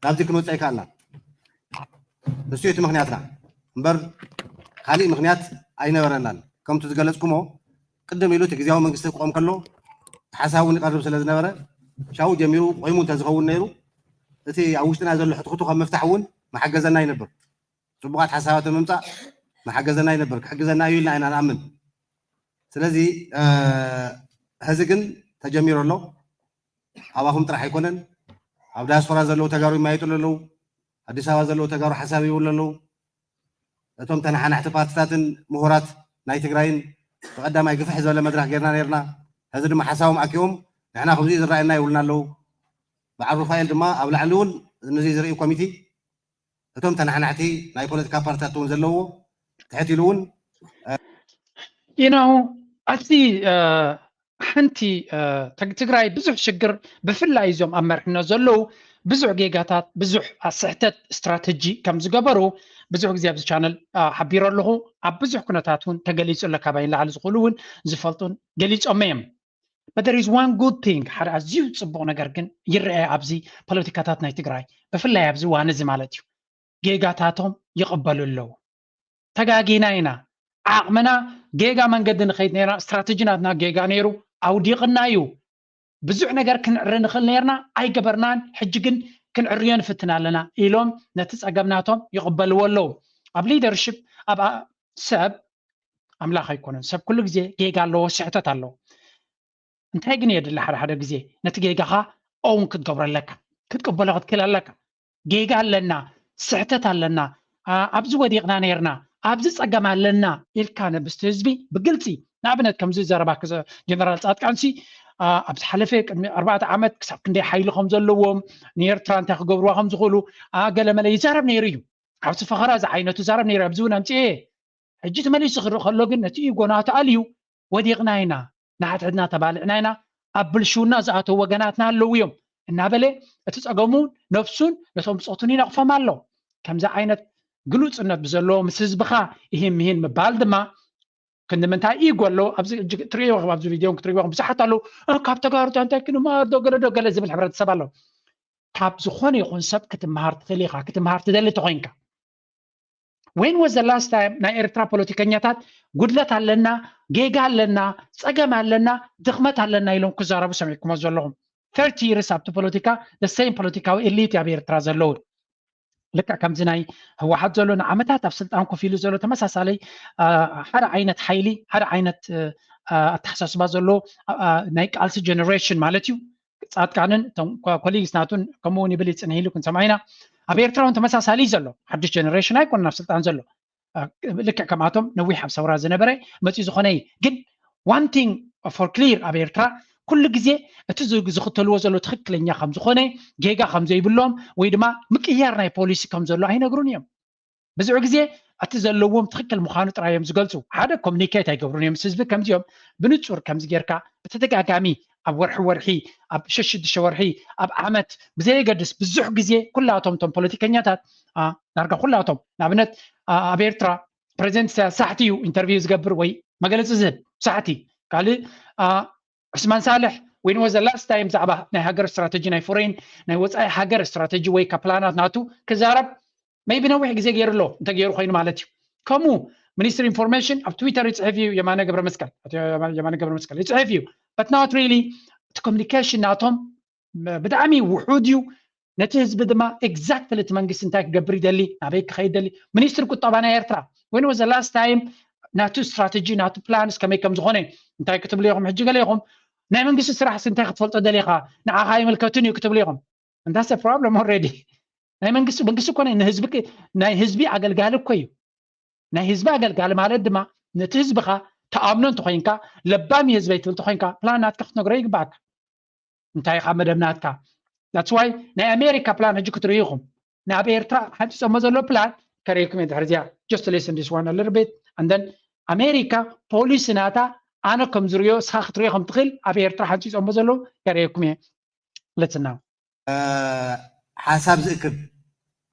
ናብዚ ክንወፅእ ኣይከኣልና ንሱ እቲ ምክንያትና እምበር ካሊእ ምክንያት ኣይነበረናን ከምቲ ዝገለፅኩሞ ቅድም ኢሉ እቲ ግዜያዊ መንግስቲ ክቆም ከሎ ሓሳብ እውን ይቀርብ ስለ ዝነበረ ሻው ጀሚሩ ቆይሙ እንተዝኸውን ነይሩ እቲ ኣብ ውሽጥና ዘሎ ሕትኽቱ ካብ ምፍታሕ እውን መሓገዘና ይነብር ፅቡቃት ሓሳባት ምምፃእ መሓገዘና ይነብር ክሕግዘና እዩ ኢልና ኢና ንኣምን ስለዚ ሕዚ ግን ተጀሚሩ ኣሎ ኣባኹም ጥራሕ ኣይኮነን ኣብ ዳያስፖራ ዘለዉ ተጋሩ ይማየጡ ኣለዉ ኣዲስ ኣበባ ዘለዉ ተጋሩ ሓሳብ ይብሉ ኣለዉ እቶም ተነሓናሕቲ ፓርትታትን ምሁራት ናይ ትግራይን ብቀዳማይ ግፍሕ ዝበለ መድረክ ጌርና ነርና ሕዚ ድማ ሓሳቦም ኣኪቦም ንሕና ከምዚ ዝረኣየና ይብሉና ኣለዉ በዓል ሩፋኤል ድማ ኣብ ላዕሊ እውን ንዚ ዝርኢ ኮሚቲ እቶም ተነሓናሕቲ ናይ ፖለቲካ ፓርትታት እውን ዘለዎ ትሕት ኢሉ እውን you know ኣቲ ሓንቲ ትግራይ ብዙሕ ሽግር ብፍላይ እዞም ኣብ መርሕነት ዘለዉ ብዙሕ ጌጋታት ብዙሕ ስሕተት ስትራተጂ ከም ዝገበሩ ብዙሕ ግዜ ኣብዚ ቻነል ሓቢሩ ኣለኹ ኣብ ብዙሕ ኩነታት እውን ተገሊፁ ኣሎ ካባይ ንላዕሊ ዝኽእሉ እውን ዝፈልጡን ገሊፆም እዮም but there is one good thing ሓደ ኣዝዩ ፅቡቕ ነገር ግን ይረአ ኣብዚ ፖለቲካታት ናይ ትግራይ ብፍላይ ኣብዚ እዋን እዚ ማለት እዩ ጌጋታቶም ይቕበሉ ኣለዉ ተጋጊና ኢና ዓቕምና ጌጋ መንገዲ ንኸይድ ነርና ስትራተጂ ናትና ጌጋ ነይሩ ኣውዲቕና እዩ ብዙሕ ነገር ክንዕሪ ንኽእል ነርና ኣይገበርናን ሕጂ ግን ክንዕርዮ ንፍትን ኣለና ኢሎም ነቲ ፀገም ናቶም ይቕበልዎ ኣለዉ ኣብ ሊደርሽፕ ኣብ ሰብ ኣምላኽ ኣይኮነን ሰብ ኩሉ ግዜ ጌጋ ኣለዎ ስሕተት ኣለዎ እንታይ ግን የድሊ ሓደ ሓደ ግዜ ነቲ ጌጋኻ ኦውን ክትገብሮ ኣለካ ክትቅበሎ ክትክእል ኣለካ ጌጋ ኣለና ስሕተት ኣለና ኣብዚ ወዲቕና ነርና ኣብዚ ፀገም ኣለና ኢልካ ነብስቲ ህዝቢ ብግልፂ ንኣብነት ከምዚ ዘረባ ጀነራል ፃድቃንሲ ኣብ ዝሓለፈ ቅድሚ ኣርባዕተ ዓመት ክሳብ ክንደይ ሓይሊ ከም ዘለዎም ንኤርትራ እንታይ ክገብርዋ ከም ዝኽእሉ ገለመለ ይዛረብ ነይሩ እዩ ኣብዚ ፈኸራ ዝዓይነቱ ዛረብ ነይሩ ኣብዚ እውን ኣምፅኤ ሕጂ ተመሊሱ ክርኢ ከሎ ግን ነቲ ኢጎና ተኣልዩ ወዲቕና ኢና ንሓድሕድና ተባሊዕና ኢና ኣብ ብልሽውና ዝኣተው ወገናትና ኣለዉ እዮም እናበለ እቲ ፀገሙ ነብሱን ነቶም ብፆቱን ይነቕፎም ኣሎ ከምዚ ዓይነት ግሉፅነት ብዘለዎ ምስ ህዝብኻ ይህን ምሂን ምባል ድማ ክንዲ ምንታይ ኢጎ ኣሎ ኣብዚ ትሪእዎ ኣብዚ ቪድዮ ክትሪእዎ ብዙሓት ኣለዉ ካብ ተጋሩ እንታይ ክንመሃር ዶ ገለ ዶ ገለ ዝብል ሕብረተሰብ ኣሎ ካብ ዝኾነ ይኹን ሰብ ክትመሃር ትኽእል ኢኻ ክትመሃር ትደሊ ተኾይንካ When was the last time ናይ ኤርትራ ፖለቲከኛታት ጉድለት ኣለና፣ ጌጋ ኣለና፣ ጸገም ኣለና፣ ድኽመት ኣለና ኢሎም ክዛረቡ ሰሚዕኩሞ ዘለኹም? thirty years ኣብቲ ፖለቲካ the same ፖለቲካዊ elite ኣብ ኤርትራ ዘለዉ ልክዕ ከምዚ ናይ ህወሓት ዘሎ ንዓመታት ኣብ ስልጣን ኮፍ ኢሉ ዘሎ ተመሳሳለይ ሓደ ዓይነት ሓይሊ ሓደ ዓይነት ኣተሓሳስባ ዘሎ ናይ ቃልሲ generation ማለት እዩ። ፃድቃንን እቶም colleagues ናቱን ከምኡ እውን ይብል ይፅንሕ ኢሉ ክንሰምዖ ኢና። ኣብ ኤርትራ እውን ተመሳሳሊ እዩ ዘሎ። ሓድሽ ጀነሬሽን ኣይኮነ ናብ ስልጣን ዘሎ። ልክዕ ከምኣቶም ነዊሕ ኣብ ሰውራ ዝነበረ መፂኡ ዝኾነ እዩ። ግን one thing for clear፣ ኣብ ኤርትራ ኩሉ ግዜ እቲ ዝኽተልዎ ዘሎ ትኽክለኛ ከም ዝኾነ፣ ጌጋ ከም ዘይብሎም ወይ ድማ ምቅያር ናይ ፖሊሲ ከም ዘሎ ኣይነግሩን እዮም። ብዙሕ ግዜ እቲ ዘለዎም ትኽክል ምዃኑ ጥራይ እዮም ዝገልፁ። ሓደ ኮሚኒኬት ኣይገብሩን እዮም ምስ ህዝቢ። ከምዚኦም ብንፁር ከምዚ ጌርካ ብተደጋጋሚ ኣብ ወርሒ ወርሒ፣ ኣብ ሽዱሽተ ወርሒ፣ ኣብ ዓመት ብዘየገድስ ብዙሕ ግዜ ኩላቶም እቶም ፖለቲከኛታት ዳርጋ ኩላቶም ንኣብነት ኣብ ኤርትራ ፕሬዚደንት ኢሳያስ ሳሕቲ እዩ ኢንተርቪው ዝገብር ወይ መግለፂ ዝህብ ሳሕቲ። ካልእ ዑስማን ሳልሕ ወይ ንወዘ ላስት ታይም ብዛዕባ ናይ ሃገር ስትራተጂ ናይ ፎሬን ናይ ወፃኢ ሃገር ስትራተጂ ወይ ከ ፕላናት ናቱ ክዛረብ maybe ነዊሕ ግዜ ገይሩ ኣሎ እንተ ገይሩ ኮይኑ ማለት እዩ። ከምኡ ሚኒስትር ኢንፎርሜሽን ኣብ ትዊተር ይፅሕፍ እዩ። የማነ ገብረ መስቀል የማነ ገብረ መስቀል ይፅሕፍ እዩ። But not really እቲ ኮሚኒኬሽን ናቶም ብጣዕሚ ውሑድ እዩ። ነቲ ህዝቢ ድማ ኤግዛክትሊ እቲ መንግስቲ እንታይ ክገብር ይደሊ፣ ናበይ ክኸይድ ደሊ። ሚኒስትር ቁጠባ ናይ ኤርትራ when was the last time ናቱ ስትራተጂ ናቱ ፕላንስ ከመይ ከም ዝኾነ እንታይ ክትብሉ ኢኹም? ሕጂ ገለ ኢኹም ናይ መንግስቲ ስራሕስ እንታይ ክትፈልጦ ደሊኻ፣ ንዓኻ ኣይምልከትን እዩ ክትብሉ ኢኹም። And that's a problem already። ናይ መንግስቲ መንግስቲ እኮ ናይ ንህዝቢ ናይ ህዝቢ ኣገልጋሊ እኮ እዩ። ናይ ህዝቢ ኣገልጋሊ ማለት ድማ ነቲ ህዝብኻ ተኣምኖ እንተኮይንካ ለባም ህዝበይ ትብል ተኮይንካ ፕላን ናትካ ክትነግሮ ይግባእካ። እንታይ ኢኻ መደብ ናትካ? That's why ናይ ኣሜሪካ ፕላን ሕጂ ክትርእዩ ኢኹም። ናብ ኤርትራ ሓንፂፆሞ ዘሎ ፕላን ከርእየኩም እየ ድሕሪ እዚኣ። Just listen this one a little bit and then ኣሜሪካ ፖሊሲ ናታ ኣነ ከም ዝርእዮ እስኻ ክትርእዮ ከም ትኽእል ኣብ ኤርትራ ሓንፂፆሞ ዘለዉ ከርእየኩም እየ። Let's now. ሓሳብ ዝእክብ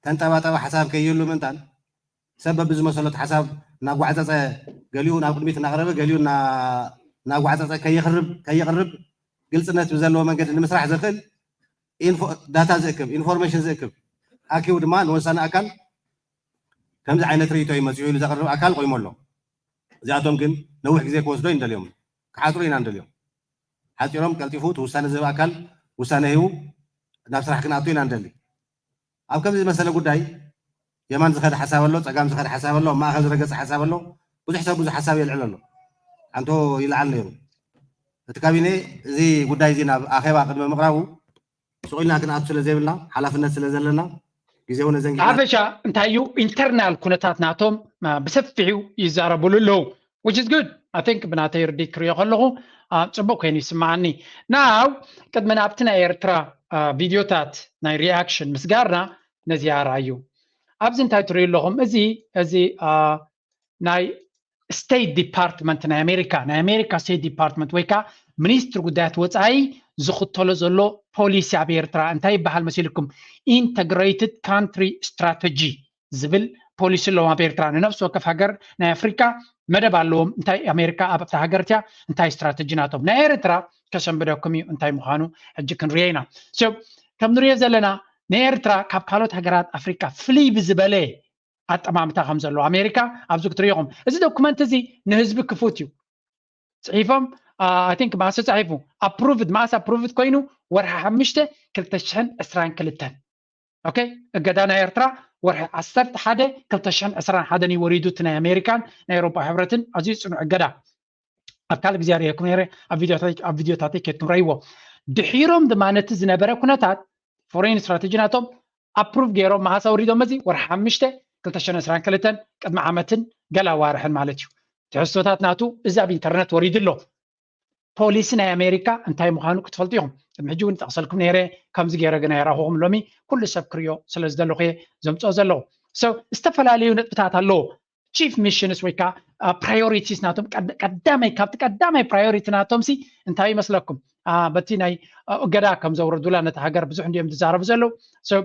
ተንጠባጠባ ሓሳብ ከይህሉ ምእንታን ሰብ በብዝመሰሎት ሓሳብ እናጓዕፀፀ ገሊኡ ናብ ቅድሚት እናቕረበ ገሊኡ እናጓዕፀፀ ከይቕርብ ግልፅነት ብዘለዎ መንገዲ ንምስራሕ ዘኽእል ዳታ ዝእክብ ኢንፎርሜሽን ዝእክብ ኣኪቡ ድማ ንወሳኒ ኣካል ከምዚ ዓይነት ርእይቶ እዩ መፅኡ ኢሉ ዘቕርብ ኣካል ቆይሞ ኣሎ። እዚኣቶም ግን ነዊሕ ግዜ ክወስዶ እዩ እንደልዮም ክሓፅሩ ኢና እንደልዮም። ሓፂሮም ቀልጢፉ እቲ ውሳነ ዝህብ ኣካል ውሳነ ሂቡ ናብ ስራሕ ክንኣቱ ኢና እንደሊ። ኣብ ከምዚ ዝመሰለ ጉዳይ የማን ዝኸደ ሓሳብ ኣሎ፣ ፀጋም ዝኸደ ሓሳብ ኣሎ፣ ኣብ ማእኸል ዝረገፀ ሓሳብ ኣሎ። ብዙሕ ሰብ ብዙሕ ሓሳብ የልዕል ኣሎ። ኣንቶ ይልዓል ነይሩ። እቲ ካቢኔ እዚ ጉዳይ እዚ ናብ ኣኼባ ቅድሚ ምቕራቡ ስቕ ኢልና ክንኣቱ ስለ ዘይብልና ሓላፍነት ስለ ዘለና ግዜ እውን ዘንጊ ሓፈሻ እንታይ እዩ ኢንተርናል ኩነታት ናቶም ብሰፊሑ ይዛረብሉ ኣለዉ። Which is good. I think ብናተይ ርዲት ክሪኦ ከለኹ ፅቡቅ ኮይኑ ይስማዓኒ። ናው ቅድሚ ናብቲ ናይ ኤርትራ ቪድዮታት ናይ ሪኣክሽን ምስጋርና ነዚኣ ርኣዩ። ኣብዚ እንታይ ትሪኡ ኣለኹም? እዚ እዚ ናይ ስቴት ዲፓርትመንት ናይ ኣሜሪካ ናይ ኣሜሪካ ስቴት ዲፓርትመንት ወይ ከዓ ሚኒስትሪ ጉዳያት ወፃኢ ዝኽተሎ ዘሎ ፖሊሲ ኣብ ኤርትራ እንታይ ይበሃል መሲልኩም? Integrated Country Strategy ዝብል ፖሊሲ ኣለዎም ኣብ ኤርትራ። ንነፍሲ ወከፍ ሃገር ናይ ኣፍሪካ መደብ ኣለዎም። እንታይ ኣሜሪካ ኣብታ ሃገር እቲያ እንታይ ስትራተጂ ናቶም ናይ ኤርትራ ከሰንብደኩም እዩ እንታይ ምዃኑ ሕጂ ክንሪኦ ኢና። So ከም ንሪኦ ዘለና ናይ ኤርትራ ካብ ካልኦት ሃገራት ኣፍሪካ ፍልይ ብዝበለ ኣጠማምታ ከም ዘለዎ ኣሜሪካ ኣብዚ ክትሪኢኹም። እዚ ዶኩመንት እዚ ንህዝቢ ክፉት እዩ። ፅሒፎም I think መኣስ ተፃሒፉ ኣፕሩቭድ መኣስ ኣፕሩቭድ ኮይኑ ወርሒ ሓሙሽተ ክልተ ሽሕን ዕስራን ክልተን okay እገዳ ናይ ኤርትራ ወርሒ ዓሰርተ ሓደ ክልተ ሽሕን ዕስራን ሓደን እዩ ወሪዱ እቲ ናይ ኣሜሪካን ናይ ኤውሮጳ ሕብረትን ኣዝዩ ፅኑዕ እገዳ ኣብ ካልእ ግዜ ርእየኩም ነይረ ኣብ ቪድዮታተይ ኬድኩም ረእይዎ ድሒሮም ድማ ነቲ ዝነበረ ኩነታት ፎሬን ስትራተጂ ናቶም ኣፕሩቭ ገይሮም መዓስ ኣውሪዶም እዚ ወርሒ ሓሙሽተ ክልተ ሽሕን ዕስራን ክልተን ቅድሚ ዓመትን ገለ ኣዋርሕን ማለት እዩ ትሕዝቶታት ናቱ እዚ ኣብ ኢንተርነት ወሪዱ ኣሎ ፖሊሲ ናይ ኣሜሪካ እንታይ ምዃኑ ክትፈልጡ ኢኹም ቅድሚ ሕጂ እውን ጠቕሰልኩም ነይረ ከምዚ ገይረ ግን ኣይረኽኹም ሎሚ ኩሉ ሰብ ክሪኦ ስለ ዝደለኹ እየ ዘምፅኦ ዘለኹ ዝተፈላለዩ ነጥብታት ኣለዎ ቺፍ ሚሽንስ ወይ ከዓ ፕራዮሪቲስ ናቶም ቀዳማይ ካብቲ ቀዳማይ ፕራዮሪቲ ናቶም ሲ እንታይ ይመስለኩም በቲ ናይ እገዳ ከም ዘውረዱላ ነቲ ሃገር ብዙሕ እንዲኦም ዝዛረቡ ዘለዉ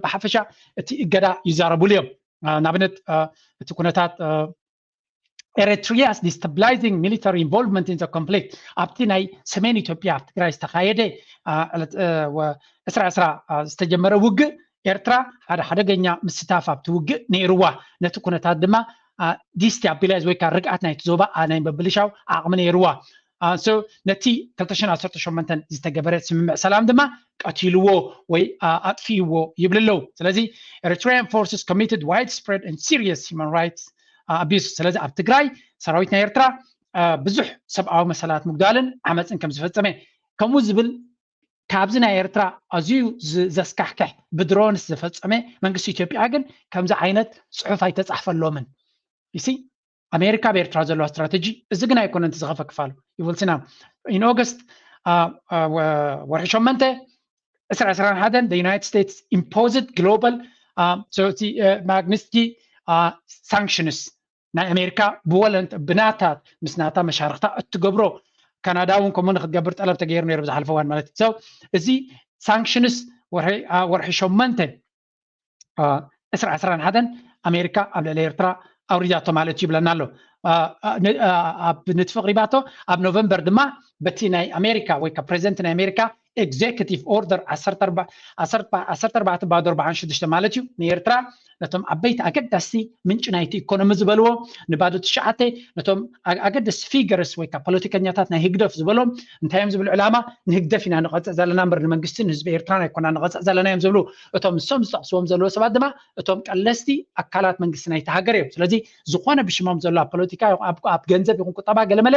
ብሓፈሻ እቲ እገዳ ይዛረቡሉ እዮም ንኣብነት እቲ ኩነታት Eritrea's destabilizing military involvement in the conflict ኣብቲ ናይ ሰሜን ኢትዮጵያ ኣብ ትግራይ ዝተካየደ ዕስራ ዕስራ ዝተጀመረ ውግእ ኤርትራ ሓደ ሓደገኛ ምስታፍ ኣብቲ ውግእ ነይርዋ ነቲ ኩነታት ድማ destabilize ወይ ከዓ ርግኣት ናይቲ ዞባ ናይ ምብልሻው ዓቕሚ ነይርዋ ነቲ ክልተ ሽሕን ዓሰርተ ሸሞንተን ዝተገበረ ስምምዕ ሰላም ድማ ቀቲልዎ ወይ ኣጥፊእዎ ይብል ኣለዉ ስለዚ Eritrean forces committed widespread and serious human rights abuse ስለዚ ኣብ ትግራይ ሰራዊት ናይ ኤርትራ ብዙሕ ሰብኣዊ መሰላት ምጉዳልን ዓመፅን ከም ዝፈፀመ ከምኡ ዝብል ካብዚ ናይ ኤርትራ ኣዝዩ ዘስካሕክሕ ብድሮንስ ዝፈጸመ መንግስቲ ኢትዮጵያ ግን ከምዚ ዓይነት ጽሑፍ ኣይተጻሕፈሎምን። ይሲ ኣሜሪካ ኣብ ኤርትራ ዘለዋ ስትራተጂ እዚ ግን ኣይኮነን። ዝኸፈ ክፋሉ ይውልስና ኢን ኦገስት ወርሒ ሸመንተ ዕስራ ዕስራን ሓደን United States imposed global Magnitsky sanctions ናይ ኣሜሪካ ብወለንት ብናታ ምስ ናታ መሻርክታ እትገብሮ ካናዳ እውን ከምኡ ንክትገብር ጠለብ ተገይሩ ነይሩ ብዝሓለፈ እዋን ማለት እዩ። እዚ ሳንክሽንስ ወርሒ ሸመንተ ዕስራ ዕስራን ሓደን ኣሜሪካ ኣብ ልዕሊ ኤርትራ ኣውሪዳቶ ማለት እዩ ይብለና ኣሎ። ኣብ ንጥፊ ቅሪባቶ ኣብ ኖቨምበር ድማ በቲ ናይ ኣሜሪካ ወይ ፕሬዚደንት ናይ ኣሜሪካ ኤግዜኪቲቭ ኦርደር ዓሰርተ ኣርባዕተ ባዶ ኣርባዓን ሽዱሽተ ማለት እዩ ንኤርትራ ነቶም ዓበይቲ ኣገዳሲ ምንጪ ናይቲ ኢኮኖሚ ዝበልዎ ንባዶ ትሽዓተ ነቶም ኣገደስቲ ፊገርስ ወይ ፖለቲከኛታት ናይ ህግደፍ ዝበሎም እንታይ እዮም ዝብል ዕላማ ንህግደፍ ኢና ንቐፅዕ ዘለና እምበር ንመንግስቲ ንህዝቢ ኤርትራ ኣይኮና ንቐፅዕ ዘለና እዮም ዝብሉ እቶም ንሶም ዝጠቕስዎም ዘለዎ ሰባት ድማ እቶም ቀለስቲ ኣካላት መንግስቲ ናይቲ ሃገር እዮም። ስለዚ ዝኾነ ብሽሞም ዘሎ ኣብ ፖለቲካ ኣብ ገንዘብ ይኹን ቁጠባ ገለመለ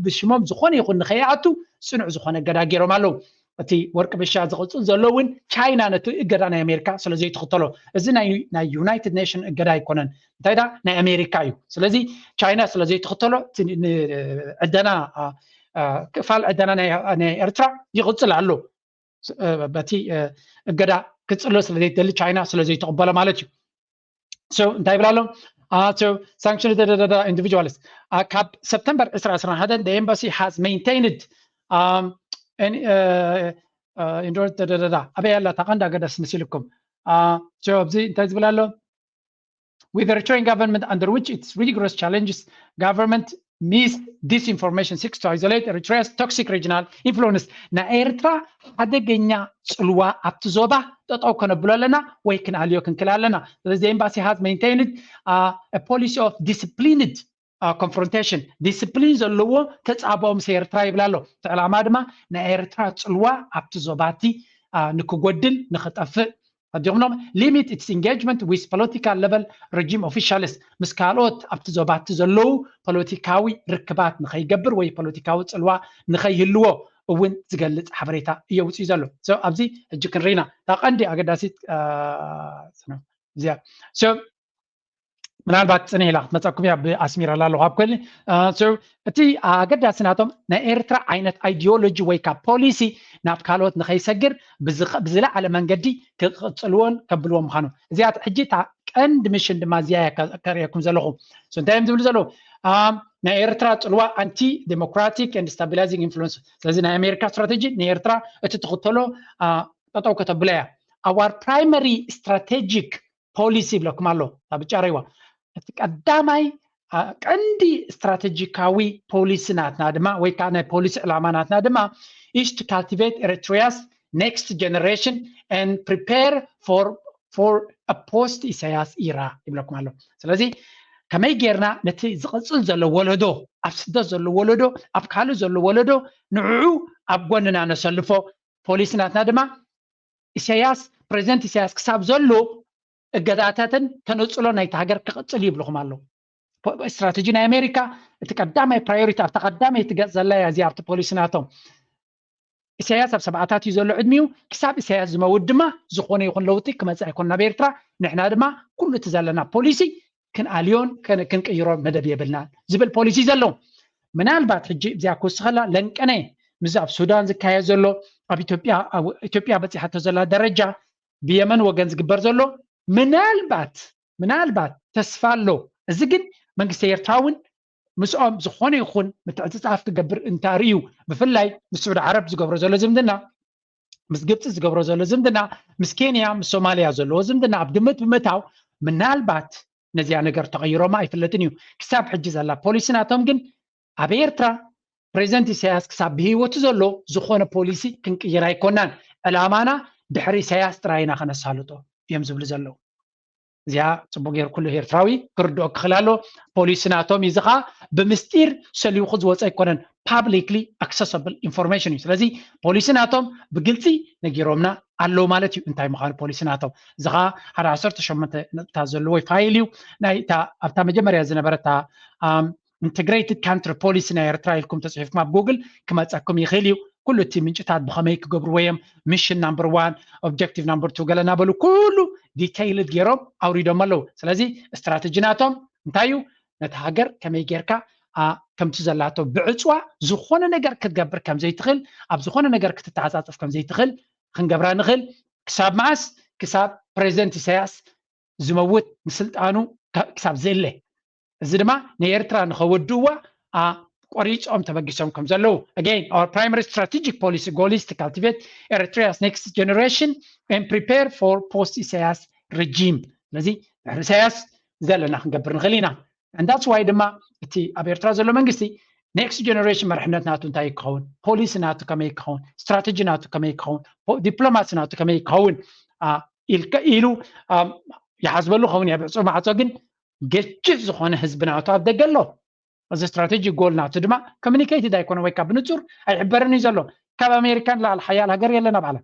ብሽሞም ዝኾነ ይኹን ንኸይኣቱ ፅኑዕ ዝኾነ እገዳ ገይሮም ኣለዉ። እቲ ወርቂ ብሻ ዝቕፅል ዘሎ እውን ቻይና ነቲ እገዳ ናይ ኣሜሪካ ስለ ዘይትኽተሎ እዚ ናይ ዩናይትድ ኔሽን እገዳ ኣይኮነን እንታይ ዳ ናይ ኣሜሪካ እዩ። ስለዚ ቻይና ስለ ዘይትኽተሎ ዕደና ክፋል ዕደና ናይ ኤርትራ ይቕፅል ኣሎ። በቲ እገዳ ክፅሎ ስለ ዘይትደሊ ቻይና ስለ ዘይትቕበሎ ማለት እዩ። እንታይ ይብል ኣሎ ሳንክሽን ኢንዲቪጁዋልስ ካብ ሰፕተምበር ዕስራ ዕስራን ሓደን ኤምባሲ ሃዝ ሜንቴይንድ ኣበይ ኣላ ታቐንዳ ገዳስ መሲልኩም ኣብዚ እንታይ ዝብል ኣሎ with Eritrean government under which its rigorous challenges government mis disinformation seeks to isolate Eritrea's toxic regional influence ናይ ኤርትራ ሓደገኛ ፅልዋ ኣብቲ ዞባ ጠጠው ከነብሎ ኣለና ወይ ክንኣልዮ ክንክል ኣለና። ስለዚ ኤምባሲ ሃዝ ሜንቴይንድ policy of disciplined confrontation ዲስፕሊን ዘለዎ ተፃብኦ ምስ ኤርትራ ይብል ኣሎ። እቲ ዕላማ ድማ ናይ ኤርትራ ፅልዋ ኣብቲ ዞባቲ ንክጎድል ንክጠፍእ ኣዲኹምኖም limit its engagement with political level regime officials ምስ ካልኦት ኣብቲ ዞባቲ ዘለዉ ፖለቲካዊ ርክባት ንኸይገብር ወይ ፖለቲካዊ ፅልዋ ንኸይህልዎ እውን ዝገልፅ ሓበሬታ እየውፅኡ ዘሎ። ኣብዚ ሕጂ ክንርኢና እታ ቀንዲ ኣገዳሲት እዚኣ ምናልባት ፅንሕ ኢላ ክትመፀኩም እያ ብኣስሚራ ላ ኣለኹ ኣብ ኮሊ እቲ ኣገዳሲ ናቶም ናይ ኤርትራ ዓይነት ኣይዲዮሎጂ ወይ ካብ ፖሊሲ ናብ ካልኦት ንኸይሰግር ብዝለዓለ መንገዲ ክቕፅልዎን ከብልዎ ምዃኑ እዚኣ ሕጂ እታ ቀንዲ ምሽን ድማ እዚኣ ከርእየኩም ዘለኹ እንታይ እዮም ዝብሉ ዘለዉ ናይ ኤርትራ ፅልዋ ኣንቲ ዴሞክራቲክ ን ስታቢላይዚንግ ኢንፍሉንስ ስለዚ ናይ ኣሜሪካ ስትራቴጂ ንኤርትራ እቲ ትኽተሎ ጠጠው ከተብሎ እያ our primary strategic policy ይብለኩም ኣሎ ብጫ ረይዋ እቲ ቀዳማይ ቀንዲ ስትራቴጂካዊ ፖሊሲ ናትና ድማ ወይ ከዓ ናይ ፖሊሲ ዕላማ ናትና ድማ is to cultivate Eritrea's next generation and prepare for for a post ኢሳያስ ኢራ ይብለኩም ኣሎ። ስለዚ ከመይ ጌርና ነቲ ዝቕፅል ዘሎ ወለዶ ኣብ ስደት ዘሎ ወለዶ ኣብ ካልእ ዘሎ ወለዶ ንዕዑ ኣብ ጎንና ነሰልፎ ፖሊሲ ናትና ድማ ኢሳያስ ፕሬዚደንት ኢሳያስ ክሳብ ዘሎ እገዳታትን ተነፅሎ ናይቲ ሃገር ክቕፅል ይብልኹም ኣለዉ። ስትራተጂ ናይ ኣሜሪካ እቲ ቀዳማይ ፕራዮሪቲ ኣብታ ቀዳመይቲ ገፅ ዘላ እያ እዚኣ ኣብቲ ፖሊሲ ናቶም ኢሳያስ ኣብ ሰብዓታት እዩ ዘሎ ዕድሚኡ ክሳብ ኢሳያስ ዝመውት ድማ ዝኾነ ይኹን ለውጢ ክመፅእ ኣይኮን ናብ ኤርትራ ንሕና ድማ ኩሉ እቲ ዘለና ፖሊሲ ክንኣልዮን ክንቅይሮ መደብ የብልና ዝብል ፖሊሲ ዘለዉ ምናልባት ሕጂ እዚኣ ክውስኸላ ለንቀነ ምዚ ኣብ ሱዳን ዝካየድ ዘሎ ኣብ ኢትዮጵያ በፂሓቶ ዘላ ደረጃ ብየመን ወገን ዝግበር ዘሎ ምናልባት ምናልባት ተስፋ ኣሎ እዚ ግን መንግስቲ ኤርትራ እውን ምስኦም ዝኾነ ይኹን ምትዕፅፃፍ ክገብር እንተርእዩ ብፍላይ ምስ ስዑዲ ዓረብ ዝገብሮ ዘሎ ዝምድና ምስ ግብፂ ዝገብሮ ዘሎ ዝምድና ምስ ኬንያ ምስ ሶማልያ ዘለዎ ዝምድና ኣብ ግምት ብምእታው ምናልባት ነዚኣ ነገር ተቐይሮማ ኣይፍለጥን እዩ ክሳብ ሕጂ ዘላ ፖሊሲ ናቶም ግን ኣብ ኤርትራ ፕሬዚደንት ኢሳያስ ክሳብ ብህይወቱ ዘሎ ዝኾነ ፖሊሲ ክንቅይር ኣይኮናን ዕላማና ድሕሪ ኢሳያስ ጥራይ ኢና ከነሳልጦ እዮም ዝብሉ ዘለዉ እዚኣ ፅቡቅ ገይሩ ኩሉ ኤርትራዊ ክርድኦ ክኽእል ኣሎ ፖሊሲ ናቶም እዩ ዝኻ ብምስጢር ሰሊውኹ ዝወፀ ኣይኮነን publicly accessible information እዩ ስለዚ ፖሊሲ ናቶም ብግልፂ ነጊሮምና ኣለዉ ማለት እዩ እንታይ ምዃኑ ፖሊሲ ናቶም እዚ ኸዓ ሓደ ዓሰርተ ሸሞንተ ነጥብታት ዘለዎ ፋይል እዩ ናይ ኣብታ መጀመርያ ዝነበረታ integrated country policy ናይ ኤርትራ ኢልኩም ተፅሒፍኩም ኣብ ጉግል ክመፀኩም ይኽእል እዩ ኩሉ እቲ ምንጭታት ብኸመይ ክገብርዎ እዮም፣ ሚሽን ናምበር ዋን፣ ኦብጀክቲቭ ናምበር ቱ ገለ እናበሉ ኩሉ ዲቴይልድ ገይሮም ኣውሪዶም ኣለዉ። ስለዚ ስትራተጂ ናቶም እንታይ እዩ? ነቲ ሃገር ከመይ ጌርካ ከምቲ ዘላቶ ብዕፅዋ ዝኾነ ነገር ክትገብር ከምዘይትኽእል፣ ኣብ ዝኾነ ነገር ክትተዓፃፀፍ ከምዘይትኽእል ክንገብራ ንኽእል። ክሳብ መዓስ? ክሳብ ፕሬዚደንት ኢሳያስ ዝመውት፣ ንስልጣኑ ክሳብ ዘለ። እዚ ድማ ንኤርትራ ንኸወድዋ ቆሪፆም ተበጊሶም ከም ዘለዉ። Again, our primary strategic policy goal is to cultivate Eritrea's next generation and prepare for post Isaias regime. ስለዚ ድሕሪ ኢሳያስ ዘለና ክንገብር ንኽእል ኢና። And that's why ድማ እቲ ኣብ ኤርትራ ዘሎ መንግስቲ ኔክስት ጀነሬሽን መርሕነት ናቱ እንታይ ክኸውን፣ ፖሊሲ ናቱ ከመይ ክኸውን፣ ስትራተጂ ናቱ ከመይ ክኸውን፣ ዲፕሎማሲ ናቱ ከመይ ክኸውን ኢሉ ይሓስበሉ ኸውን። ኣብ ዕፁ ማዕፆ ግን ገጭፍ ዝኾነ ህዝቢ ናቱ ኣብ ደገ ኣሎ። እዚ ስትራተጂ ጎል ናቱ ድማ ኮሚኒኬትድ ኣይኮነ ወይ ከዓ ብንፁር ኣይሕበርን እዩ ዘሎ። ካብ ኣሜሪካ ንላዕሊ ሓያል ሃገር የለን ኣብ ዓለም።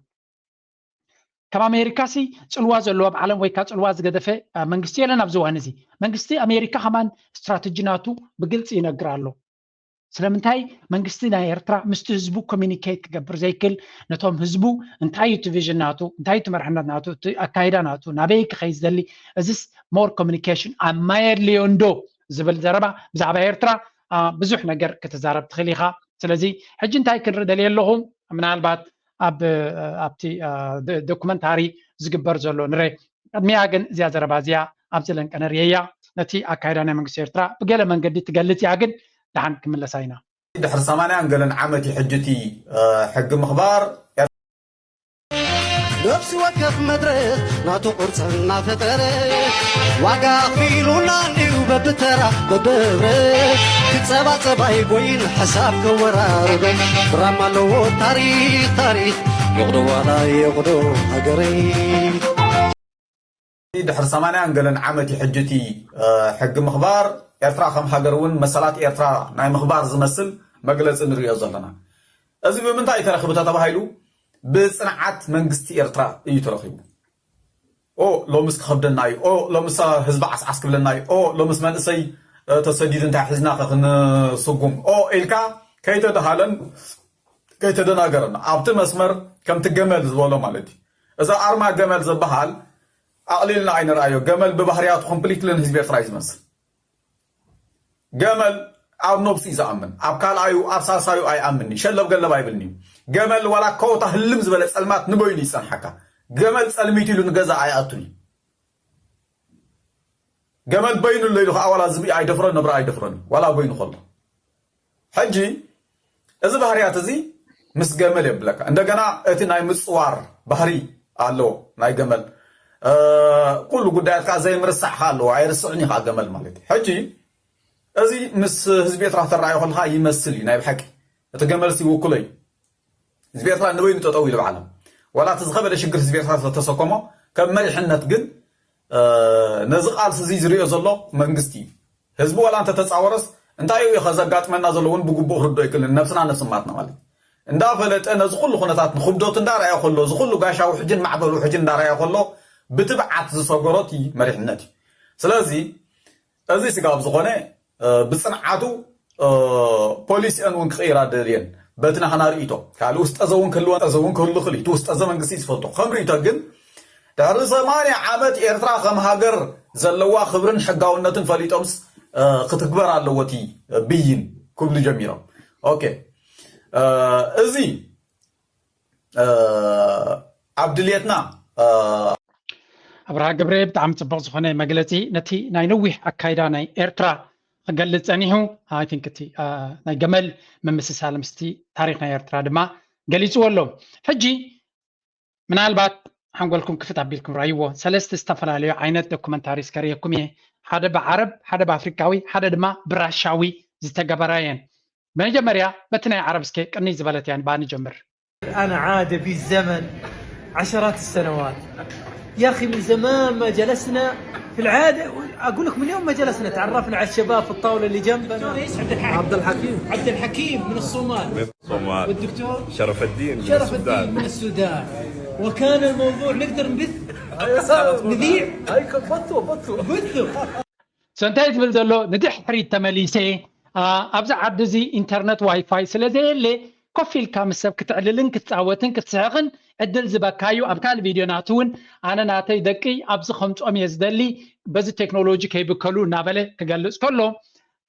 ካብ ኣሜሪካ ሲ ፅልዋ ዘለዎ ኣብ ዓለም ወይ ከዓ ፅልዋ ዝገደፈ መንግስቲ የለን ኣብዚ እዋን እዚ። መንግስቲ ኣሜሪካ ከማን ስትራተጂ ናቱ ብግልፂ ይነግር ኣሎ። ስለምንታይ መንግስቲ ናይ ኤርትራ ምስቲ ህዝቡ ኮሚኒኬት ክገብር ዘይክል፣ ነቶም ህዝቡ እንታይ እዩ እቲ ቪዥን ናቱ፣ እንታይ እቲ መርሕነት ናቱ፣ እቲ ኣካይዳ ናቱ፣ ናበይ ክኸይ ዝደሊ፣ እዚስ ሞር ኮሚኒኬሽን ኣብ ማየድልዮ እንዶ ዝብል ዘረባ ብዛዕባ ኤርትራ ብዙሕ ነገር ክትዛረብ ትኽእል ኢኻ። ስለዚ ሕጂ እንታይ ክንርኢ ደልየ ኣለኹ፣ ምናልባት ኣብቲ ዶኩመንታሪ ዝግበር ዘሎ ንረ ቅድሚያ ግን እዚኣ ዘረባ እዚኣ ኣብዚ ለንቀ ነርእየያ፣ ነቲ ኣካይዳ ናይ መንግስቲ ኤርትራ ብገለ መንገዲ ትገልጽ እያ። ግን ደሓን ክምለሳ ኢና። ድሕሪ ሰማንያን ገለን ዓመት እዩ ሕጂ እቲ ሕጊ ምኽባር። ነፍሲ ወከፍ መድረኽ ናቱ ቅርፂ እናፈጠረ ዋጋ ኣኽፊሉና እንድዩ በብተራ በብህብረ ክፀባፀብ ኣይጎይን ሓሳብ ከወራርዶ ብራማ ኣለዎ ታሪኽ ታሪኽ ይቕዶ ዋላ ይቕዶ ሃገረይ። ድሕሪ ሰማንያን ገለን ዓመት እዩ ሕጂ እቲ ሕጊ ምኽባር። ኤርትራ ከም ሃገር እውን መሰላት ኤርትራ ናይ ምኽባር ዝመስል መግለፂ ንሪኦ ዘለና። እዚ ብምንታይ እዩ ተረኺቡ ተተባሂሉ? ብፅንዓት መንግስቲ ኤርትራ እዩ ተረኺቡ። ኦ ሎምስ ክኸብደና እዩ፣ ኦ ሎምስ ህዝቢ ዓስዓስ ክብለና እዩ፣ ኦ ሎምስ መንእሰይ ተሰዲዱ እንታይ ሒዝና ከ ክንስጉም ኦ ኢልካ ከይተደሃለን ከይተደናገረን ኣብቲ መስመር ከምቲ ገመል ዝበሎ ማለት እዩ። እዛ ኣርማ ገመል ዝበሃል ኣቕሊልና ኣይንርኣዮ። ገመል ብባህርያቱ ኮምፕሊትሊ ንህዝቢ ኤርትራ እዩ ዝመስል። ገመል ኣብ ነብሱ እዩ ዝኣምን፣ ኣብ ካልኣዩ ኣብ ሳልሳዩ ኣይኣምን እዩ። ሸለብ ገለብ ኣይብልን እዩ። ገመል ዋላ ኮታ ህልም ዝበለ ጸልማት ንበይኑ ይጸንሓካ። ገመል ጸልሚት ኢሉ ንገዛ ኣይኣቱን እዩ። ገመል በይኑ ኣሎ ኢሉ ከዓ ዋላ ዝብኢ ኣይደፍሮን ነብሪ ኣይደፍሮን እዩ ዋላ በይኑ ከሎ። ሕጂ እዚ ባህርያት እዚ ምስ ገመል የብለካ። እንደገና እቲ ናይ ምፅዋር ባህሪ ኣለዎ ናይ ገመል። ኩሉ ጉዳያት ከዓ ዘይምርሳዕ ከዓ ኣለዎ፣ ኣይርስዕን እዩ ከዓ ገመል ማለት እዩ። ሕጂ እዚ ምስ ህዝቢ ኤርትራ ተረኣዮ ከለካ ይመስል እዩ ናይ ብሓቂ። እቲ ገመልሲ ይውክሎ እዩ። ህዝቢ ኤርትራ ንበይኑ ጠጠው ኢሉ ብዓለም ዋላ እቲ ዝኸበደ ሽግር ህዝቢ ኤርትራ ዝተሰከሞ ከም መሪሕነት ግን ነዚ ቃልሲ እዚ ዝሪኦ ዘሎ መንግስቲ እዩ። ህዝቢ ዋላ እንተተፃወረስ እንታይ እዩ ከዘጋጥመና ዘሎ እውን ብግቡእ ክርድኦ ይክእልን። ነብስና ነብሲ ማትና ማለት እንዳፈለጠ ነዚ ኩሉ ኩነታት ንክብደቱ እንዳረኣዮ ከሎ እዚ ኩሉ ጋሻ ውሕጅን ማዕበል ውሕጅን እንዳረኣዮ ከሎ ብትብዓት ዝሰገሮ እቲ መሪሕነት እዩ። ስለዚ እዚ ስጋብ ዝኾነ ብፅንዓቱ ፖሊሲአን እውን ክቕይራ ደልየን በቲ ናህና ርእይቶ ካልእ ውስጠዘ እውን ክህልወ ዘ እውን ክህሉ ክእል እቲ ውስጠዘ መንግስቲ ዝፈልጦ ከም ርእይቶ ግን ድሕሪ ሰማንያ ዓመት ኤርትራ ከም ሃገር ዘለዋ ክብርን ሕጋውነትን ፈሊጦምስ ክትግበር ኣለዎ እቲ ብይን ክብሉ ጀሚሮም። ኦኬ እዚ ኣብ ድልየትና ኣብርሃ ገብረ ብጣዕሚ ፅቡቅ ዝኾነ መግለፂ ነቲ ናይ ነዊሕ ኣካይዳ ናይ ኤርትራ ክገልፅ ፀኒሑ። I think እቲ ናይ ገመል ምምስሳል ምስቲ ታሪክ ናይ ኤርትራ ድማ ገሊፅዎ ኣሎ። ሕጂ ምናልባት ሓንጎልኩም ክፍት ኣቢልኩም ራይዎ ሰለስተ ዝተፈላለዩ ዓይነት ዶኩመንታሪስ ከርእየኩም እየ። ሓደ ብዓረብ፣ ሓደ ብኣፍሪካዊ፣ ሓደ ድማ ብራሻዊ ዝተገበራ እየን። መጀመርያ በቲ ናይ ዓረብ እስከ ቅንይ ዝበለት እያ ንባ ንጀምር። أنا عاد بي الزمن عشرات السنوات يا أخي من زمان ما جلسنا في العادة أقول لك من يوم ما جلسنا تعرفنا على الشباب في الطاولة اللي جنبنا عبد الحكيم عبد الحكيم من الصومال صومال والدكتور شرف الدين من شرف السودان الدين من السودان وكان الموضوع نقدر نبث نذيع هاي بطوا بطوا بثوا So እንታይ ዝብል ዘሎ ንድሕሪት ተመሊሰ ኣብዚ ዓዲ እዚ ኢንተርነት ዋይፋይ ስለ ዘየለ ኮፍ ኢልካ ምስ ሰብ ክትዕልልን ክትፃወትን ክትስሕቕን ዕድል ዝበካ እዩ። ኣብ ካልእ ቪድዮ ናቱ እውን ኣነ ናተይ ደቂ ኣብዚ ከምፅኦም እየ ዝደሊ፣ በዚ ቴክኖሎጂ ከይብከሉ እናበለ ክገልፅ ከሎ፣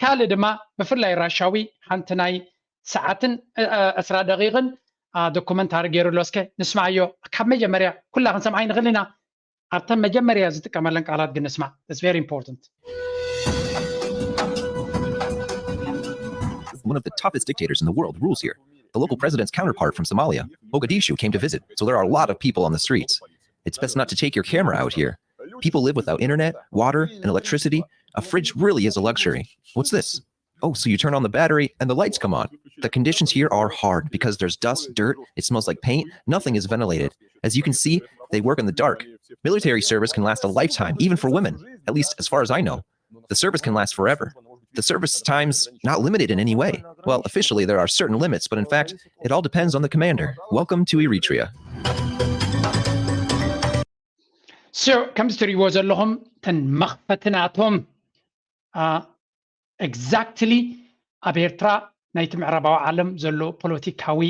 ካልእ ድማ ብፍላይ ራሻዊ ሓንቲ ናይ ሰዓትን ዕስራ ደቂቕን ዶኩመንታሪ ገይሩ ኣሎ። እስከ ንስማዓዮ፣ ካብ መጀመርያ ኩላ ክንሰምዓ ይንኽእል ኢና። ኣብተን መጀመርያ ዝጥቀመለን ቃላት ግን ንስማዕ። It's very important. One of the toughest dictators in the world rules here. The local president's counterpart from Somalia, Mogadishu, came to visit, so there are a lot of people on the streets. It's best not to take your camera out here. People live without internet, water, and electricity. A fridge really is a luxury. What's this? Oh, so you turn on the battery and the lights come on. The conditions here are hard because there's dust, dirt, it smells like paint, nothing is ventilated. As you can see, they work in the dark. Military service can last a lifetime, even for women, at least as far as I know. The service can last forever. The service time's not limited in any way. Well, officially, there are certain limits, but in fact, it all depends on the commander. Welcome to Eritrea. So, ከምዚ ትሪእዎ ዘለኹም፣ ተን መኽፈትናቶም exactly ኣብ ኤርትራ ናይቲ ምዕራባዊ ዓለም ዘሎ ፖለቲካዊ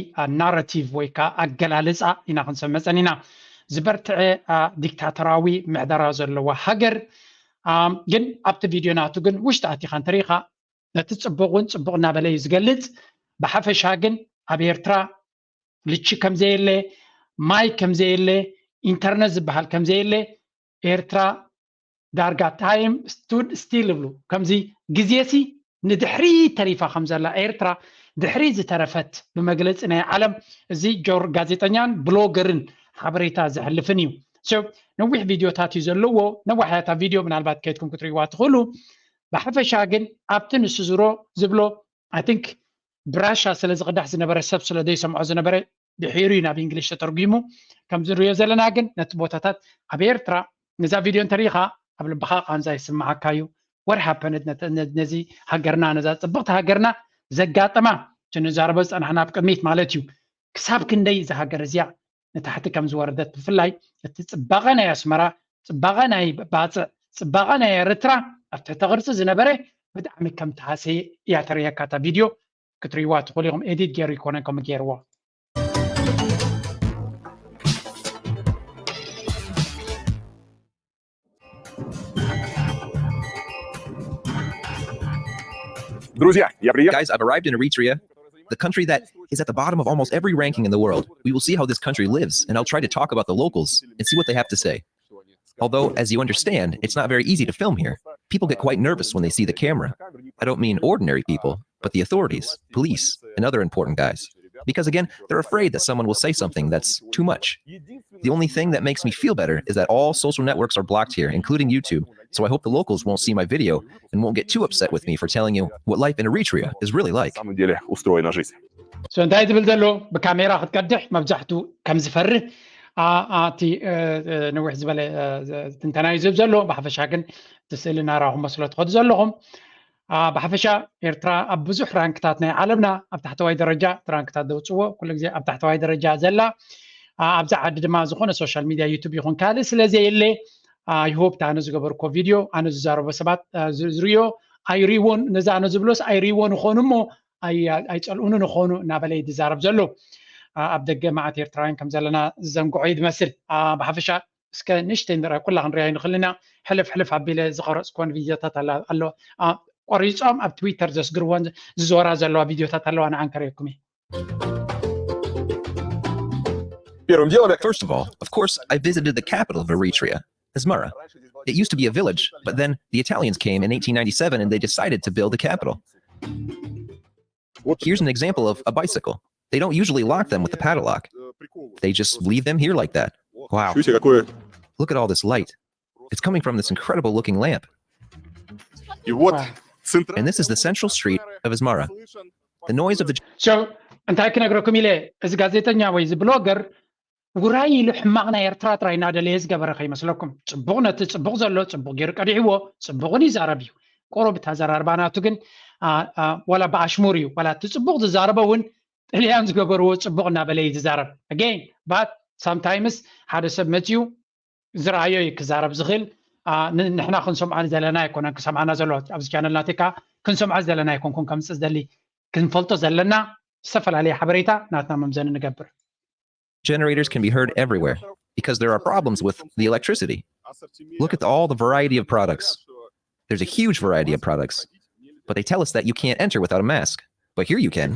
ናራቲቭ ወይ ከዓ ኣገላልፃ ኢና ክንሰብ መፀን ኢና። ዝበርትዐ ዲክታተራዊ ምሕደራ ዘለዋ ሃገር። ግን ኣብቲ ቪድዮ ናቱ ግን ውሽጢ ኣቲኻ እንተሪኢኻ፣ ነቲ ፅቡቕ እውን ፅቡቕ እናበለ እዩ ዝገልፅ። ብሓፈሻ ግን ኣብ ኤርትራ ልቺ ከምዘየለ፣ ማይ ከምዘየለ፣ ኢንተርነት ዝበሃል ከምዘየለ፣ ኤርትራ ዳርጋ time stood still ይብሉ። ከምዚ ግዜሲ ንድሕሪ ተሪፋ ከም ዘላ ኤርትራ ድሕሪ ዝተረፈት ብመግለፂ ናይ ዓለም፣ እዚ ጆር ጋዜጠኛን ብሎገርን ሓበሬታ ዘሕልፍን እዩ። So ነዊሕ ቪድዮታት እዩ ዘለዎ። ነዋሕያታ ቪድዮ ምናልባት ከይድኩም ክትርእይዋ ትኽእሉ። ብሓፈሻ ግን ኣብቲ ንሱ ዝሮ ዝብሎ I think ብራሻ ስለ ዝቕዳሕ ዝነበረ ሰብ ስለ ዘይሰምዖ ዝነበረ ድሒሩ እዩ ናብ እንግሊሽ ተተርጒሙ። ከምዚ ንሪኦ ዘለና ግን ነቲ ቦታታት ኣብ ኤርትራ ነዛ ቪድዮ እንተሪኢኻ ኣብ ልብኻ ቃንዛ ይስምዓካ እዩ። What happened ነዚ ሃገርና ነዛ ፅብቕቲ ሃገርና ዘጋጠማ እቲ ንዛረቦ ዝፀናሕና ኣብ ቅድሚት ማለት እዩ። ክሳብ ክንደይ እዛ ሃገር እዚኣ ንታሕቲ ከም ዝወረደት ብፍላይ እቲ ፅባቐ ናይ ኣስመራ ፅባቐ ናይ ባፅዕ ፅባቐ ናይ ኤርትራ ኣብ ትሕተ ቅርፂ ዝነበረ ብጣዕሚ ከም ተሃሰየ እያ ተርእየካ እታ ቪድዮ። ክትርእይዋ ትኽእሉ ኢኹም። ኤዲት ገይሩ ይኮነን ከምኡ ገይርዎ። Друзья, я приехал. Guys, I've arrived in Eritrea, the country that is at the bottom of almost every ranking in the world. We will see how this country lives, and I'll try to talk about the locals and see what they have to say. Although, as you understand, it's not very easy to film here. People get quite nervous when they see the camera. I don't mean ordinary people, but the authorities, police, and other important guys. Because again, they're afraid that someone will say something that's too much. The only thing that makes me feel better is that all social networks are blocked here, including YouTube, so I hope the locals won't see my video and won't get too upset with me for telling you what life in Eritrea is really like. So እንታይ ዝብል ዘሎ ብካሜራ ክትቀድሕ መብዛሕቱ ከም ዝፈርህ እቲ ነዊሕ ዝበለ ትንተና እዩ ዝህብ ዘሎ። ብሓፈሻ ግን እቲ ስእሊ እናረኣኹሞ ስለ ትኸዱ ዘለኹም ብሓፈሻ ኤርትራ ኣብ ብዙሕ ራንክታት ናይ ዓለምና ኣብ ታሕተዋይ ደረጃ ራንክታት ዘውፅዎ ኩሉ ግዜ ኣብ ታሕተዋይ ደረጃ ዘላ ኣብዛ ዓዲ ድማ ዝኾነ ሶሻል ሚድያ ዩቱብ ይኹን ካልእ ስለ ዘየለ ይሆፕ ኣነ ዝገበርኮ ቪድዮ ኣነ ዝዛረቦ ሰባት ዝርዮ ኣይሪዎን ነዚ ኣነ ዝብሎስ ኣይሪዎን ይኾኑ እሞ ኣይፀልኡንን ይኾኑ እናበለ እዩ ዝዛረብ ዘሎ። ኣብ ደገ መዓት ኤርትራውያን ከም ዘለና ዝዘንግዖ እዩ ዝመስል። ብሓፈሻ እስከ ንእሽተይ ንርኣ ኩላ ክንሪኣ ይንኽእል ኢና። ሕልፍ ሕልፍ ኣቢለ ዝቐረፅኮን ቪድዮታት ኣሎ ቆሪፆም ኣብ ትዊተር ዘስግርዎን ዝዞራ ዘለዋ ቪድዮታት ኣለዋ ንዓን ከርእየኩም እየ። Первым делом, first of all, of course, I visited the capital of Eritrea, Asmara. It used to be a village, but then the Italians came in eighteen ninety-seven and they decided to build the capital. Here's an example of a bicycle. They don't usually lock them with a padlock. They just leave them here like that. Wow. Look at all this light. It's coming from this incredible looking lamp. And this is the central street of Asmara. The noise of the So እንታይ ክነግረኩም ኢለ እዚ ጋዜጠኛ ወይ እዚ ብሎገር ውራይ ኢሉ ሕማቕ ናይ ኤርትራ ጥራይ እናደለየ ዝገበረ ከይመስለኩም። ፅቡቕ ነቲ ፅቡቕ ዘሎ ፅቡቕ ገይሩ ቀዲሕዎ፣ ፅቡቕን ይዛረብ እዩ። ቁሩብ እቲ ኣዘራርባ ናቱ ግን ዋላ ብኣሽሙር እዩ፣ ዋላ እቲ ፅቡቕ ዝዛረቦ እውን ጥልያን ዝገበርዎ ፅቡቕ እናበለ እዩ ዝዛረብ። Again but sometimes ሓደ ሰብ መፅዩ ዝረኣዮ እዩ ክዛረብ ዝኽእል። ንሕና ክንሰምዖ ዘለና ኣይኮነን ክሰምዓና ዘለዎ ኣብዚ ቻነል ናተይ ከዓ ክንሰምዖ ዘለና ኣይኮንኩን ከምፅእ ዝደሊ ክንፈልጦ ዘለና ዝተፈላለየ ሓበሬታ ናትና መምዘኒ ንገብር። Generators can be heard everywhere because there are problems with the electricity. Look at all the variety of products. There's a huge variety of products, but they tell us that you can't enter without a mask. But here you can.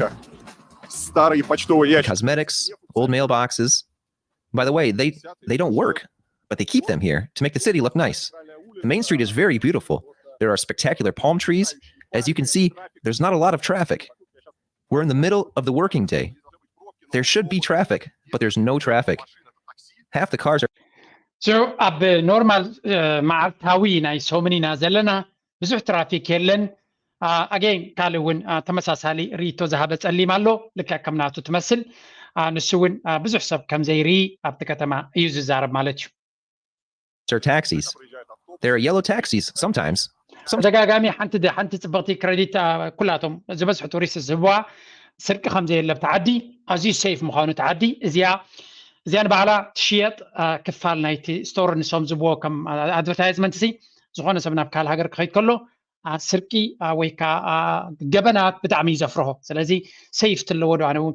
Старые почтовые ящики. Cosmetics, old mailboxes. By the way, they they don't work, but they keep them here to make the city look nice. The main street is very beautiful. There are spectacular palm trees. As you can see, there's not a lot of traffic. We're in the middle of the working day. There should be traffic, but there's no traffic. Half the cars are So ኣብ ኖርማል መዓልታዊ ናይ ሰሙን ኢና ዘለና። ብዙሕ ትራፊክ የለን። ኣገን ካልእ እውን ተመሳሳሊ ርእይቶ ዝሃበ ጸሊም ኣሎ። ልክዕ ከም ናቱ ትመስል። ንሱ እውን ብዙሕ ሰብ ከም ዘይርኢ ኣብቲ ከተማ እዩ ዝዛረብ ማለት እዩ። Are taxis. There are yellow taxis sometimes. ተደጋጋሚ ሓንቲ ሓንቲ ጽብቕቲ ክረዲት ኩላቶም ዝበዝሑ ቱሪስት ዝህብዋ ስርቂ ከም ዘየለ ኣብቲ ዓዲ ኣዝዩ ሴፍ ምዃኑ እቲ ዓዲ እዚኣ እዚኣ ንባዕላ ትሽየጥ ክፋል ናይቲ ስቶር ንሶም ዝብዎ ከም ኣድቨርታይዝመንት ሲ ዝኾነ ሰብ ናብ ካልእ ሃገር ክኸይድ ከሎ ስርቂ ወይ ከዓ ገበናት ብጣዕሚ እዩ ዘፍርሆ። ስለዚ ሴፍ ትለዎ ዶ? ኣነ እውን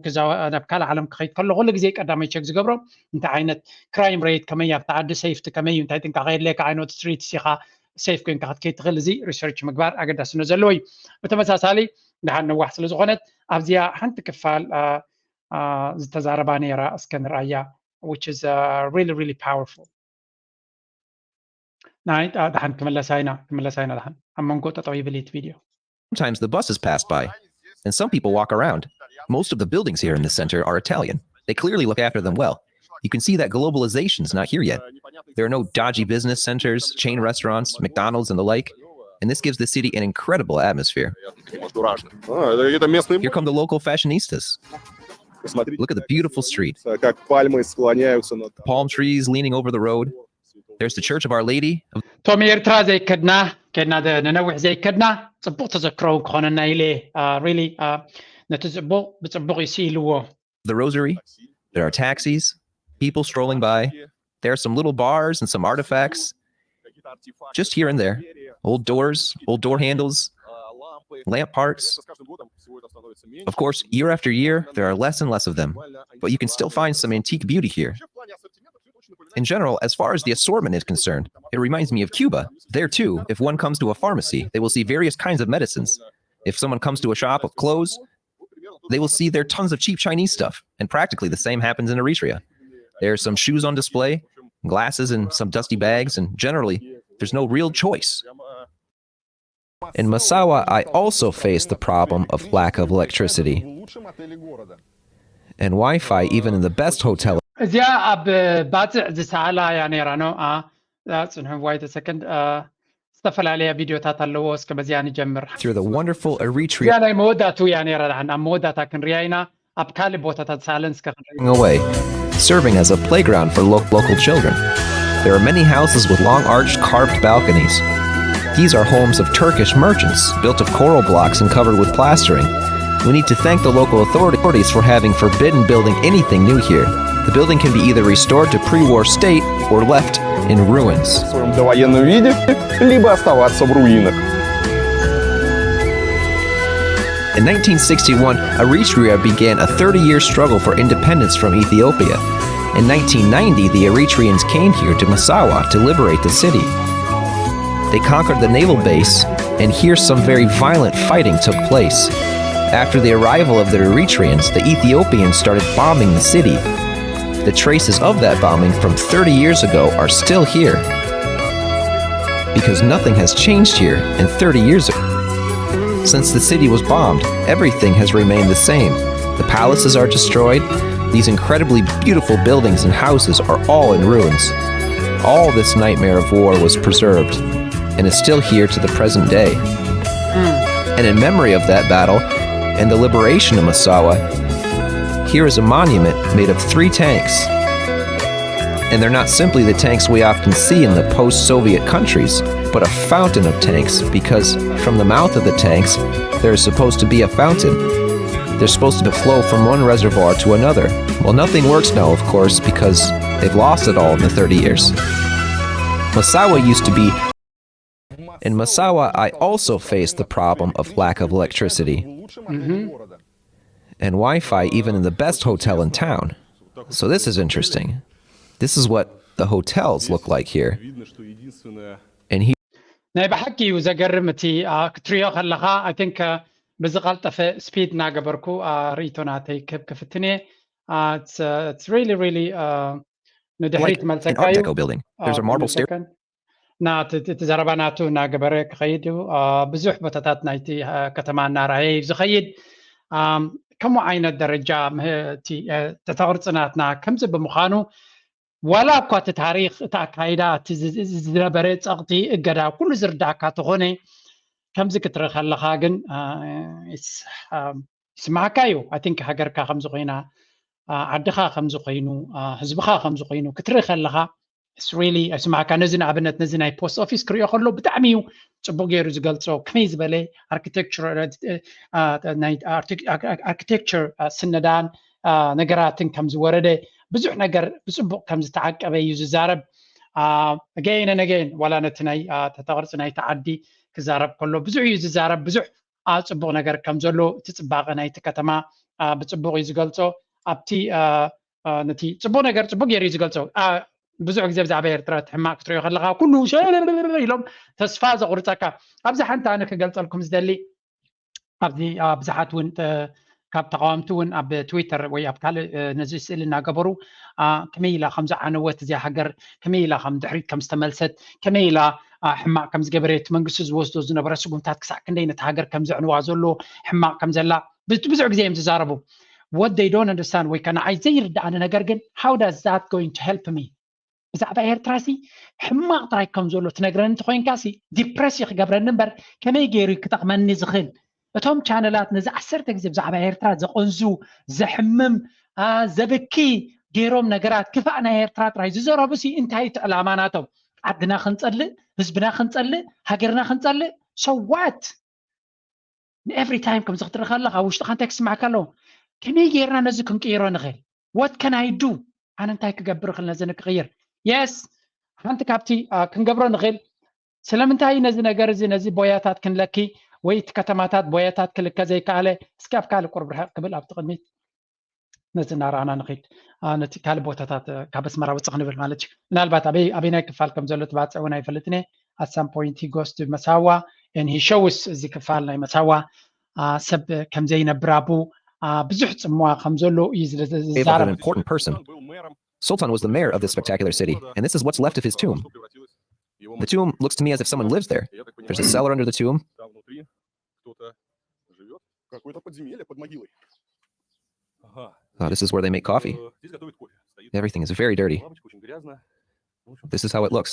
ናብ ካልእ ዓለም ክኸይድ ከሎ ኩሉ ግዜ ቀዳማይ ቸክ ዝገብሮ እንታይ ዓይነት ክራይም ሬት ከመይ ኣብቲ ዓዲ፣ ሴፍቲ ከመይ እዩ፣ እንታይ ጥንቃቐ የድልየካ፣ ዓይነት ስትሪት ኢኻ ሴፍ ኮይንካ ክትከይድ ትኽእል። እዚ ሪሰርች ምግባር ኣገዳስነት ዘለዎ እዩ። ብተመሳሳሊ ደሓን ነዋሕ ስለ ዝኾነት ኣብዚኣ ሓንቲ ክፋል ዝተዛረባ ነይራ፣ እስከ ንርኣያ which is really really powerful። ናይ ደሓን ክምለሳ ኢና ክምለሳ ኢና ደሓን ኣብ መንጎ ጠጠው ይብል እቲ ቪድዮ። Sometimes the buses pass by, and some people walk around. Most of the buildings here in the center are Italian. They clearly look after them well. You can see that globalization is not here yet. There are no dodgy business centers, chain restaurants, McDonald's, and the like. And this gives the city an incredible atmosphere. Here come the local fashionistas. Look at the beautiful street. Palm trees leaning over the road. There's the Church of Our Lady. ቶም ኤርትራ ዘይከድና ከድና ነነዊሕ ዘይከድና ጽቡቕ ተዘክሮ ክኾነና ኢለ really ነቲ ጽቡቕ ብጽቡቕ ይስኢልዎ። The Rosary. There are taxis, people strolling by. There are some little bars and some artifacts, just here and there. Old doors, old door handles, lamp parts. Of course, year after year, there are less and less of them, but you can still find some antique beauty here. In general, as far as the assortment is concerned, it reminds me of Cuba. There, too, if one comes to a pharmacy, they will see various kinds of medicines. If someone comes to a shop of clothes, they will see there are tons of cheap Chinese stuff, and practically the same happens in Eritrea. There are some shoes on display, glasses in some dusty bags, and generally, there's no real choice. In Massawa, I also faced the problem of lack of electricity and Wi-Fi even in the best hotel. እዚኣ ኣብ ባጽዕ ዝሰኣላ እያ ነይራ ነው ጽንሑ ዋይተ ሰከንድ ዝተፈላለያ ቪድዮታት ኣለዎ። እስከ በዚኣ ንጀምር። Through the wonderful እዚኣ Eritrea ናይ መወዳቱ እያ ነይራ። ደሓን ኣብ መወዳታ ክንሪያ ኢና። ኣብ ካልእ ቦታታት ሳለን እስከ ክንርኢ። away, serving as a playground for lo- local children. There are many houses with long arched carved balconies. These are homes of Turkish merchants, built of coral blocks and covered with plastering. We need to thank the local authorities for having forbidden building anything new here. The building can be either restored to pre war state or left in ruins. В своем довоенном виде, либо оставаться в руинах. In nineteen sixty-one, Eritrea began a thirty year struggle for independence from Ethiopia. In nineteen ninety, the Eritreans came here to Massawa to liberate the city. They conquered the naval base, and here some very violent fighting took place. After the arrival of the Eritreans, the Ethiopians started bombing the city. The traces of that bombing from thirty years ago are still here. Because nothing has changed here in thirty years ago. Since the city was bombed, everything has remained the same. The palaces are destroyed. These incredibly beautiful buildings and houses are all in ruins. All this nightmare of war was preserved and is still here to the present day. And in memory of that battle and the liberation of Massawa, here is a monument made of three tanks. And they're not simply the tanks we often see in the post Soviet countries, but a fountain of tanks because from the mouth of the tanks, there is supposed to be a fountain. They're supposed to flow from one reservoir to another. Well, nothing works now, of course, because they've lost it all in the thirty years. Massawa used to be. In Massawa, I also faced the problem of lack of electricity. and Wi-Fi even in the best hotel in town. So this is interesting. This is what the hotels look like here. And he ናይ ብሓቂ እዩ ዘገርም። እቲ ክትሪኦ ከለኻ I think ብዝቐልጠፈ ስፒድ እናገበርኩ ርእይቶ ናተይ ክህብ ክፍትን እየ። It's really really ንድሕሪት መልሰካ እዩ። There's a marble stair. እና እቲ ዘረባ ናቱ እናገበረ ክኸይድ እዩ። ብዙሕ ቦታታት ናይቲ ከተማ እናረኣየ እዩ ዝኸይድ። ከምኡ ዓይነት ደረጃ ተተቕርፂ ናትና ከምዚ ብምዃኑ ዋላ እኳ እቲ ታሪክ እቲ ኣካይዳ እቲ ዝነበረ ፀቕጢ እገዳ ኩሉ ዝርዳእካ ተኾነ ከምዚ ክትርኢ ከለኻ ግን ይስማዓካ እዩ። I think ሃገርካ ከምዚ ኮይና ዓድኻ ከምዚ ኮይኑ ህዝብኻ ከምዚ ኮይኑ ክትርኢ ከለኻ really ኣይስማዓካ። ነዚ ንኣብነት ነዚ ናይ ፖስት ኦፊስ ክሪኦ ከሎ ብጣዕሚ እዩ ፅቡቅ ገይሩ ዝገልፆ። ከመይ ዝበለ ኣርኪቴክቸር ናይ ኣርኪቴክቸር ስነዳን ነገራትን ከም ዝወረደ ብዙሕ ነገር ብፅቡቅ ከም ዝተዓቀበ እዩ ዝዛረብ። Again and again ዋላ ነቲ ናይ ተተቅርፂ ናይቲ ዓዲ ክዛረብ ከሎ ብዙሕ እዩ ዝዛረብ። ብዙሕ ፅቡቅ ነገር ከም ዘሎ እቲ ፅባቐ ናይቲ ከተማ ብፅቡቅ እዩ ዝገልፆ። ኣብቲ ነቲ ፅቡቅ ነገር ፅቡቅ ገይሩ እዩ ዝገልፆ። ብዙሕ ግዜ ብዛዕባ ኤርትራ እቲ ሕማቅ ክትሪኦ ከለካ ኩሉ ሸለለለለ ኢሎም ተስፋ ዘቁርፀካ። ኣብዚ ሓንቲ ኣነ ክገልፀልኩም ዝደሊ ኣብዚ ብዙሓት እውን ካብ ተቃወምቲ እውን ኣብ ትዊተር ወይ ኣብ ካልእ ነዚ ስእሊ እናገበሩ ከመይ ኢላ ከም ዝዓነወት እዚኣ ሃገር ከመይ ኢላ ከም ድሕሪት ከም ዝተመልሰት ከመይ ኢላ ሕማቅ ከም ዝገበረ እቲ መንግስቲ ዝወስዶ ዝነበረ ስጉምታት ክሳዕ ክንደይ ነቲ ሃገር ከም ዘዕንዋ ዘሎ ሕማቅ ከም ዘላ ብዙሕ ግዜ እዮም ዝዛረቡ። What they don't understand ወይ ከ ንዓይ ዘይርድኣኒ ነገር ግን how does that going to help me? ብዛዕባ ኤርትራ ሲ ሕማቕ ጥራይ ከም ዘሎ ትነግረኒ እንተኮይንካ ሲ ዲፕረስ እዩ ክገብረኒ እምበር ከመይ ገይሩ እዩ ክጠቕመኒ ዝኽእል? እቶም ቻነላት ነዚ ዓሰርተ ግዜ ብዛዕባ ኤርትራ ዘቐንዙ ዘሕምም ዘብኪ ገይሮም ነገራት ክፋእ ናይ ኤርትራ ጥራይ ዝዘረቡ ሲ እንታይ እቲ ዕላማ ናቶም? ዓድና ክንጸልእ ህዝብና ክንጸልእ ሃገርና ክንጸልእ so what? ንኤቭሪ ታይም ከምዚ ክትርኢ ከለካ ኣብ ውሽጥካ እንታይ ክስማዕካ ኣለዎ? ከመይ ጌርና ነዚ ክንቅይሮ ንኽእል? What can I do? ኣነ እንታይ ክገብር እኽእል ነዚ ንክቕይር? የስ ሓንቲ ካብቲ ክንገብሮ ንኽእል ስለምንታይ ነዚ ነገር እዚ ነዚ ቦያታት ክንለኪ ወይ እቲ ከተማታት ቦያታት ክልከ ዘይከኣለ እስኪ ኣብ ካልእ ቁርብ ርሕቕ ክብል ኣብቲ ቅድሚት ነዚ እናረኣና ንኽድ ነቲ ካልእ ቦታታት ካብ ኣስመራ ውፅእ ክንብል ማለት እዩ። ምናልባት ኣበይ ኣበይናይ ክፋል ከም ዘሎ ትባፅዕ እውን ኣይፈልጥን እየ። At some point he goes to መሳዋ and he shows እዚ ክፋል ናይ መሳዋ ሰብ ከም ዘይነብር ኣብኡ ብዙሕ ፅምዋ ከም ዘሎ እዩ ዝዛረብ። Important person. Sultan was the mayor of this spectacular city, and this is what's left of his tomb. The tomb looks to me as if someone lives there. There's a cellar under the tomb. Oh, this is where they make coffee. Everything is very dirty. This is how it looks.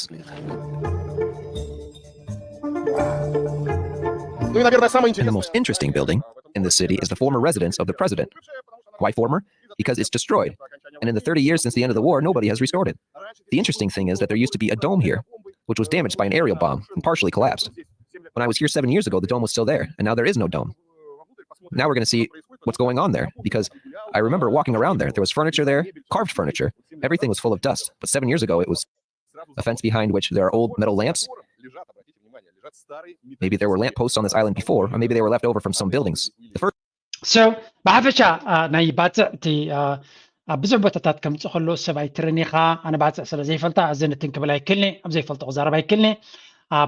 And the most interesting building in the city is the former residence of the president. Why former? Because it's destroyed. And in the thirty years since the end of the war, nobody has restored it. The interesting thing is that there used to be a dome here, which was damaged by an aerial bomb and partially collapsed. When I was here seven years ago, the dome was still there, and now there is no dome. Now we're going to see what's going on there because I remember walking around there. There was furniture there, carved furniture. Everything was full of dust. But seven years ago, it was a fence behind which there are old metal lamps. Maybe there were lamp posts on this island before, or maybe they were left over from some buildings. The first So ብሓፈሻ ናይ ባፅዕ እቲ ኣብ ብዙሕ ቦታታት ከምፅእ ከሎ ሰብ ኣይትርን ኢኻ። ኣነ ባፅዕ ስለ ዘይፈልጣ እዚ ንትን ክብል ኣይክልኒ ኣብ ዘይፈልጦ ክዛረብ ኣይክልኒ።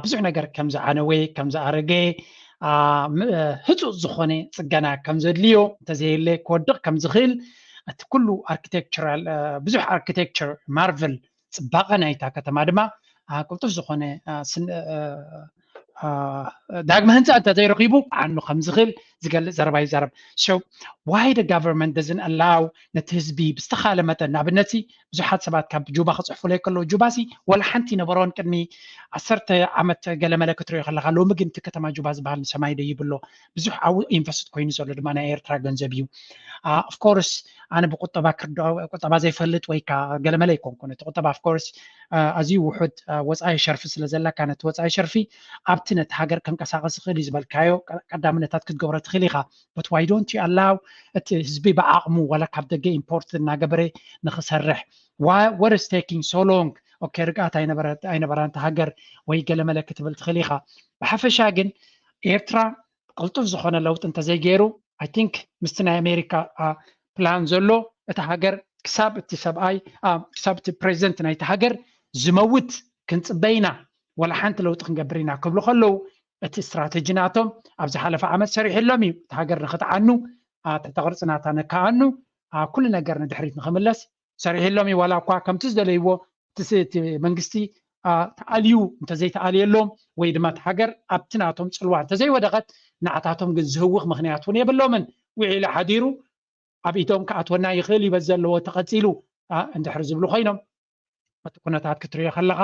ብዙሕ ነገር ከም ዝዓነወ ከም ዝኣረገ ህፁፅ ዝኾነ ፅገና ከም ዘድልዮ እንተዘየለ ክወድቕ ከም ዝኽእል እቲ ኩሉ ኣርኪቴክቸራል ብዙሕ ኣርኪቴክቸር ማርቨል ፅባቐ ናይታ ከተማ ድማ ቅልጡፍ ዝኾነ ዳግመ ህንፃ እንተዘይረኺቡ ዓኑ ከም ዝኽእል ዝገልፅ ዘረባ ይዛረብ። So why the government doesn't allow ነቲ ህዝቢ ብዝተኻለ መጠን ንኣብነት ብዙሓት ሰባት ካብ ጁባ ክፅሕፉለይ ከለዉ ጁባ ሲ ወላ ሓንቲ ነበሮን ቅድሚ ዓሰርተ ዓመት ገለመለ ክትሪኦ ከለካ ሎሚ ግን እቲ ከተማ ጁባ ዝበሃል ንሰማይ ደይብሎ ብዙሕ ዓው ኢንቨስት ኮይኑ ዘሎ ድማ ናይ ኤርትራ ገንዘብ እዩ። Of course ኣነ ብቁጠባ ክርድኦ ቁጠባ ዘይፈልጥ ወይ ከዓ ገለመለ ኣይኮንኩን። እቲ ቁጠባ of course ኣዝዩ ውሑድ ወፃኢ ሸርፊ ስለ ዘለካ ነቲ ወፃኢ ሸርፊ ኣብቲ ነቲ ሃገር ከንቀሳቀስ ይኽእል እዩ ዝበልካዮ ቀዳምነታት ክትገብሮ ትኽእል ኢኻ። But why don't you allow እቲ ህዝቢ ብዓቕሙ ዋላ ካብ ደገ ኢምፖርት እናገበረ ንኽሰርሕ? What is taking so long? Okay ርግኣት ኣይነበራን እታ ሃገር ወይ ገለመለ ክትብል ትኽእል ኢኻ። ብሓፈሻ ግን ኤርትራ ቅልጡፍ ዝኾነ ለውጢ እንተዘይገይሩ I think ምስቲ ናይ ኣሜሪካ ፕላን ዘሎ እታ ሃገር ክሳብ እቲ ሰብኣይ ክሳብ እቲ ፕሬዚደንት ናይቲ ሃገር ዝመውት ክንፅበ ኢና። ወላ ሓንቲ ለውጢ ክንገብር ኢና ክብሉ ከለዉ እቲ ስትራተጂ ናቶም ኣብ ዝሓለፈ ዓመት ሰሪሕሎም እዩ። እቲ ሃገር ንክትዓኑ ትሕተ ቅርፂ ናታ ነካኣኑ ኩሉ ነገር ንድሕሪት ንክምለስ ሰሪሕሎም እዩ። ዋላ እኳ ከምቲ ዝደለይዎ እቲ መንግስቲ ተኣልዩ እንተዘይተኣልየሎም ወይ ድማ እቲ ሃገር ኣብቲ ናቶም ፅልዋ እንተዘይወደቐት ንዓታቶም ግን ዝህውኽ ምክንያት እውን የብሎምን። ውዒሉ ሓዲሩ ኣብ ኢዶም ክኣትወና ይኽእል እዩ በዚ ዘለዎ ተቐፂሉ እንድሕር ዝብሉ ኮይኖም እቲ ኩነታት ክትሪኦ ከለኻ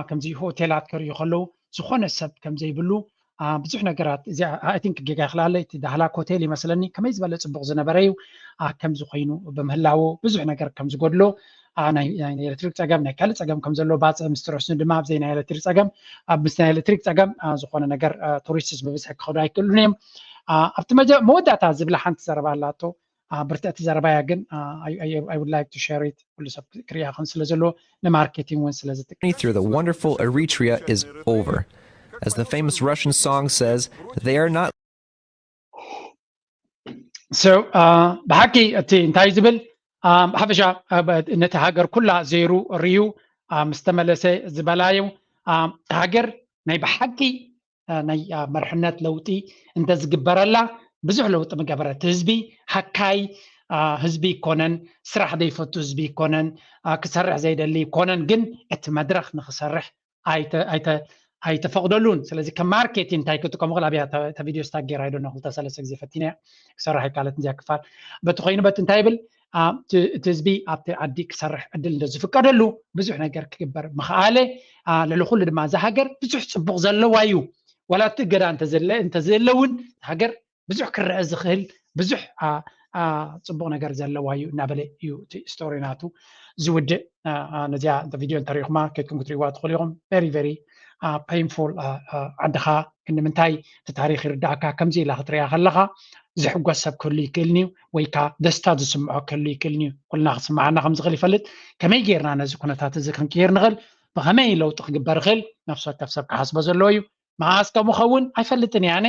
ከምዚ ሆቴላት ክሪኡ ከለዉ ዝኾነ ሰብ ከምዘይብሉ ብዙሕ ነገራት እዚኣ I think ጌጋ ይኽላለይ እቲ ዳህላክ ሆቴል ይመስለኒ ከመይ ዝበለ ፅቡቕ ዝነበረ እዩ። ከምዚ ኮይኑ ብምህላዎ ብዙሕ ነገር ከም ዝጎድሎ ናይ ኤሌክትሪክ ፀገም ናይ ካልእ ፀገም ከም ዘሎ ባፅዕ ምስ ትረስኑ ድማ ኣብዘይ ናይ ኤሌክትሪክ ፀገም ኣብ ምስ ናይ ኤሌክትሪክ ፀገም ዝኾነ ነገር ቱሪስትስ ብብዝሒ ክኸዱ ኣይክእሉን እዮም። ኣብቲ መወዳእታ ዝብላ ሓንቲ ዘረባ ኣላቶ ብርትዕቲ ዘረባያ ግን I would like to share it ኩሉ ሰብ ክሪኣ ከም ስለ ዘሎ ንማርኬቲንግ እውን ስለ ዝጥቀም through the wonderful Eritrea is over. As the famous Russian song says, they are not so ብሓቂ እቲ እንታይ ዝብል ብሓፈሻ ነቲ ሃገር ኩላ ዘይሩ ርዩ ምስ ተመለሰ ዝበላዩ ሃገር ናይ ብሓቂ ናይ መርሕነት ለውጢ እንተዝግበረላ ብዙሕ ለውጢ ምገበረት። ህዝቢ ሃካይ ህዝቢ ይኮነን፣ ስራሕ ዘይፈቱ ህዝቢ ይኮነን፣ ክሰርሕ ዘይደሊ ይኮነን። ግን እቲ መድረክ ንክሰርሕ ኣይተፈቅደሉን። ስለዚ ከም ማርኬቲንግ እንታይ ክጥቀሙ ክል ኣብያ ቪዲዮ ስታክ ገይራ ይዶ ክልተ ሰለስተ ግዜ ፈቲነ ክሰርሕ ይካለት እዚያ ክፋል በቲ ኮይኑ በቲ እንታይ ይብል እቲ ህዝቢ ኣብቲ ዓዲ ክሰርሕ ዕድል እንተዝፍቀደሉ ብዙሕ ነገር ክግበር ምኽኣለ። ልዕሊ ኩሉ ድማ እዛ ሃገር ብዙሕ ፅቡቕ ዘለዋ እዩ። ዋላ እቲ እገዳ እንተዘለ እውን ሃገር ብዙሕ ክረአ ዝኽእል ብዙሕ ፅቡቕ ነገር ዘለዋ እዩ እናበለ እዩ እቲ ስቶሪ ናቱ ዝውድእ። ነዚኣ ቪድዮ እንተሪኢኹማ ከይድኩም ክትሪእዋ ትኽእሉ ኢኹም። ቨሪ ቨሪ ፔንፉል። ዓድኻ ክንምንታይ እቲ ታሪክ ይርዳእካ ከምዚ ኢላ ክትሪያ ከለኻ ዝሕጎስ ሰብ ክህሉ ይክእልኒ እዩ ወይ ከዓ ደስታ ዝስምዖ ክህሉ ይክእልኒ እዩ። ኩልና ክስምዓና ከምዝኽእል ይፈልጥ። ከመይ ጌርና ነዚ ኩነታት እዚ ክንቅይር ንኽእል ብኸመይ ለውጢ ክግበር ይኽእል ነፍሲ ወከፍ ሰብ ክሓስቦ ዘለዎ እዩ። መዓስ ከምኡ ኸውን ኣይፈልጥን እየ ኣነ።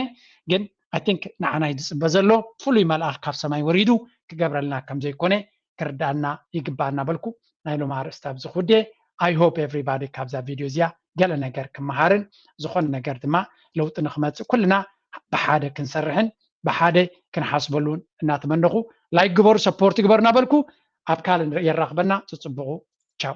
ግን I think ንዓና እዩ ዝፅበ ዘሎ ፍሉይ መልኣኽ ካብ ሰማይ ወሪዱ ክገብረልና ከም ዘይኮነ ክርዳእና ይግባእ እናበልኩ ናይ ሎም ኣርእስቲ ኣብዚ ክውድየ። I hope everybody ካብዛ ቪድዮ እዚኣ ገለ ነገር ክመሃርን ዝኾነ ነገር ድማ ለውጢ ንክመፅእ ኩልና ብሓደ ክንሰርሕን ብሓደ ክንሓስበሉን እናተመነኹ ላይክ ግበሩ፣ ሰፖርት ግበሩ እናበልኩ ኣብ ካልእ የራኽበና። ፅፅብቑ ቻው።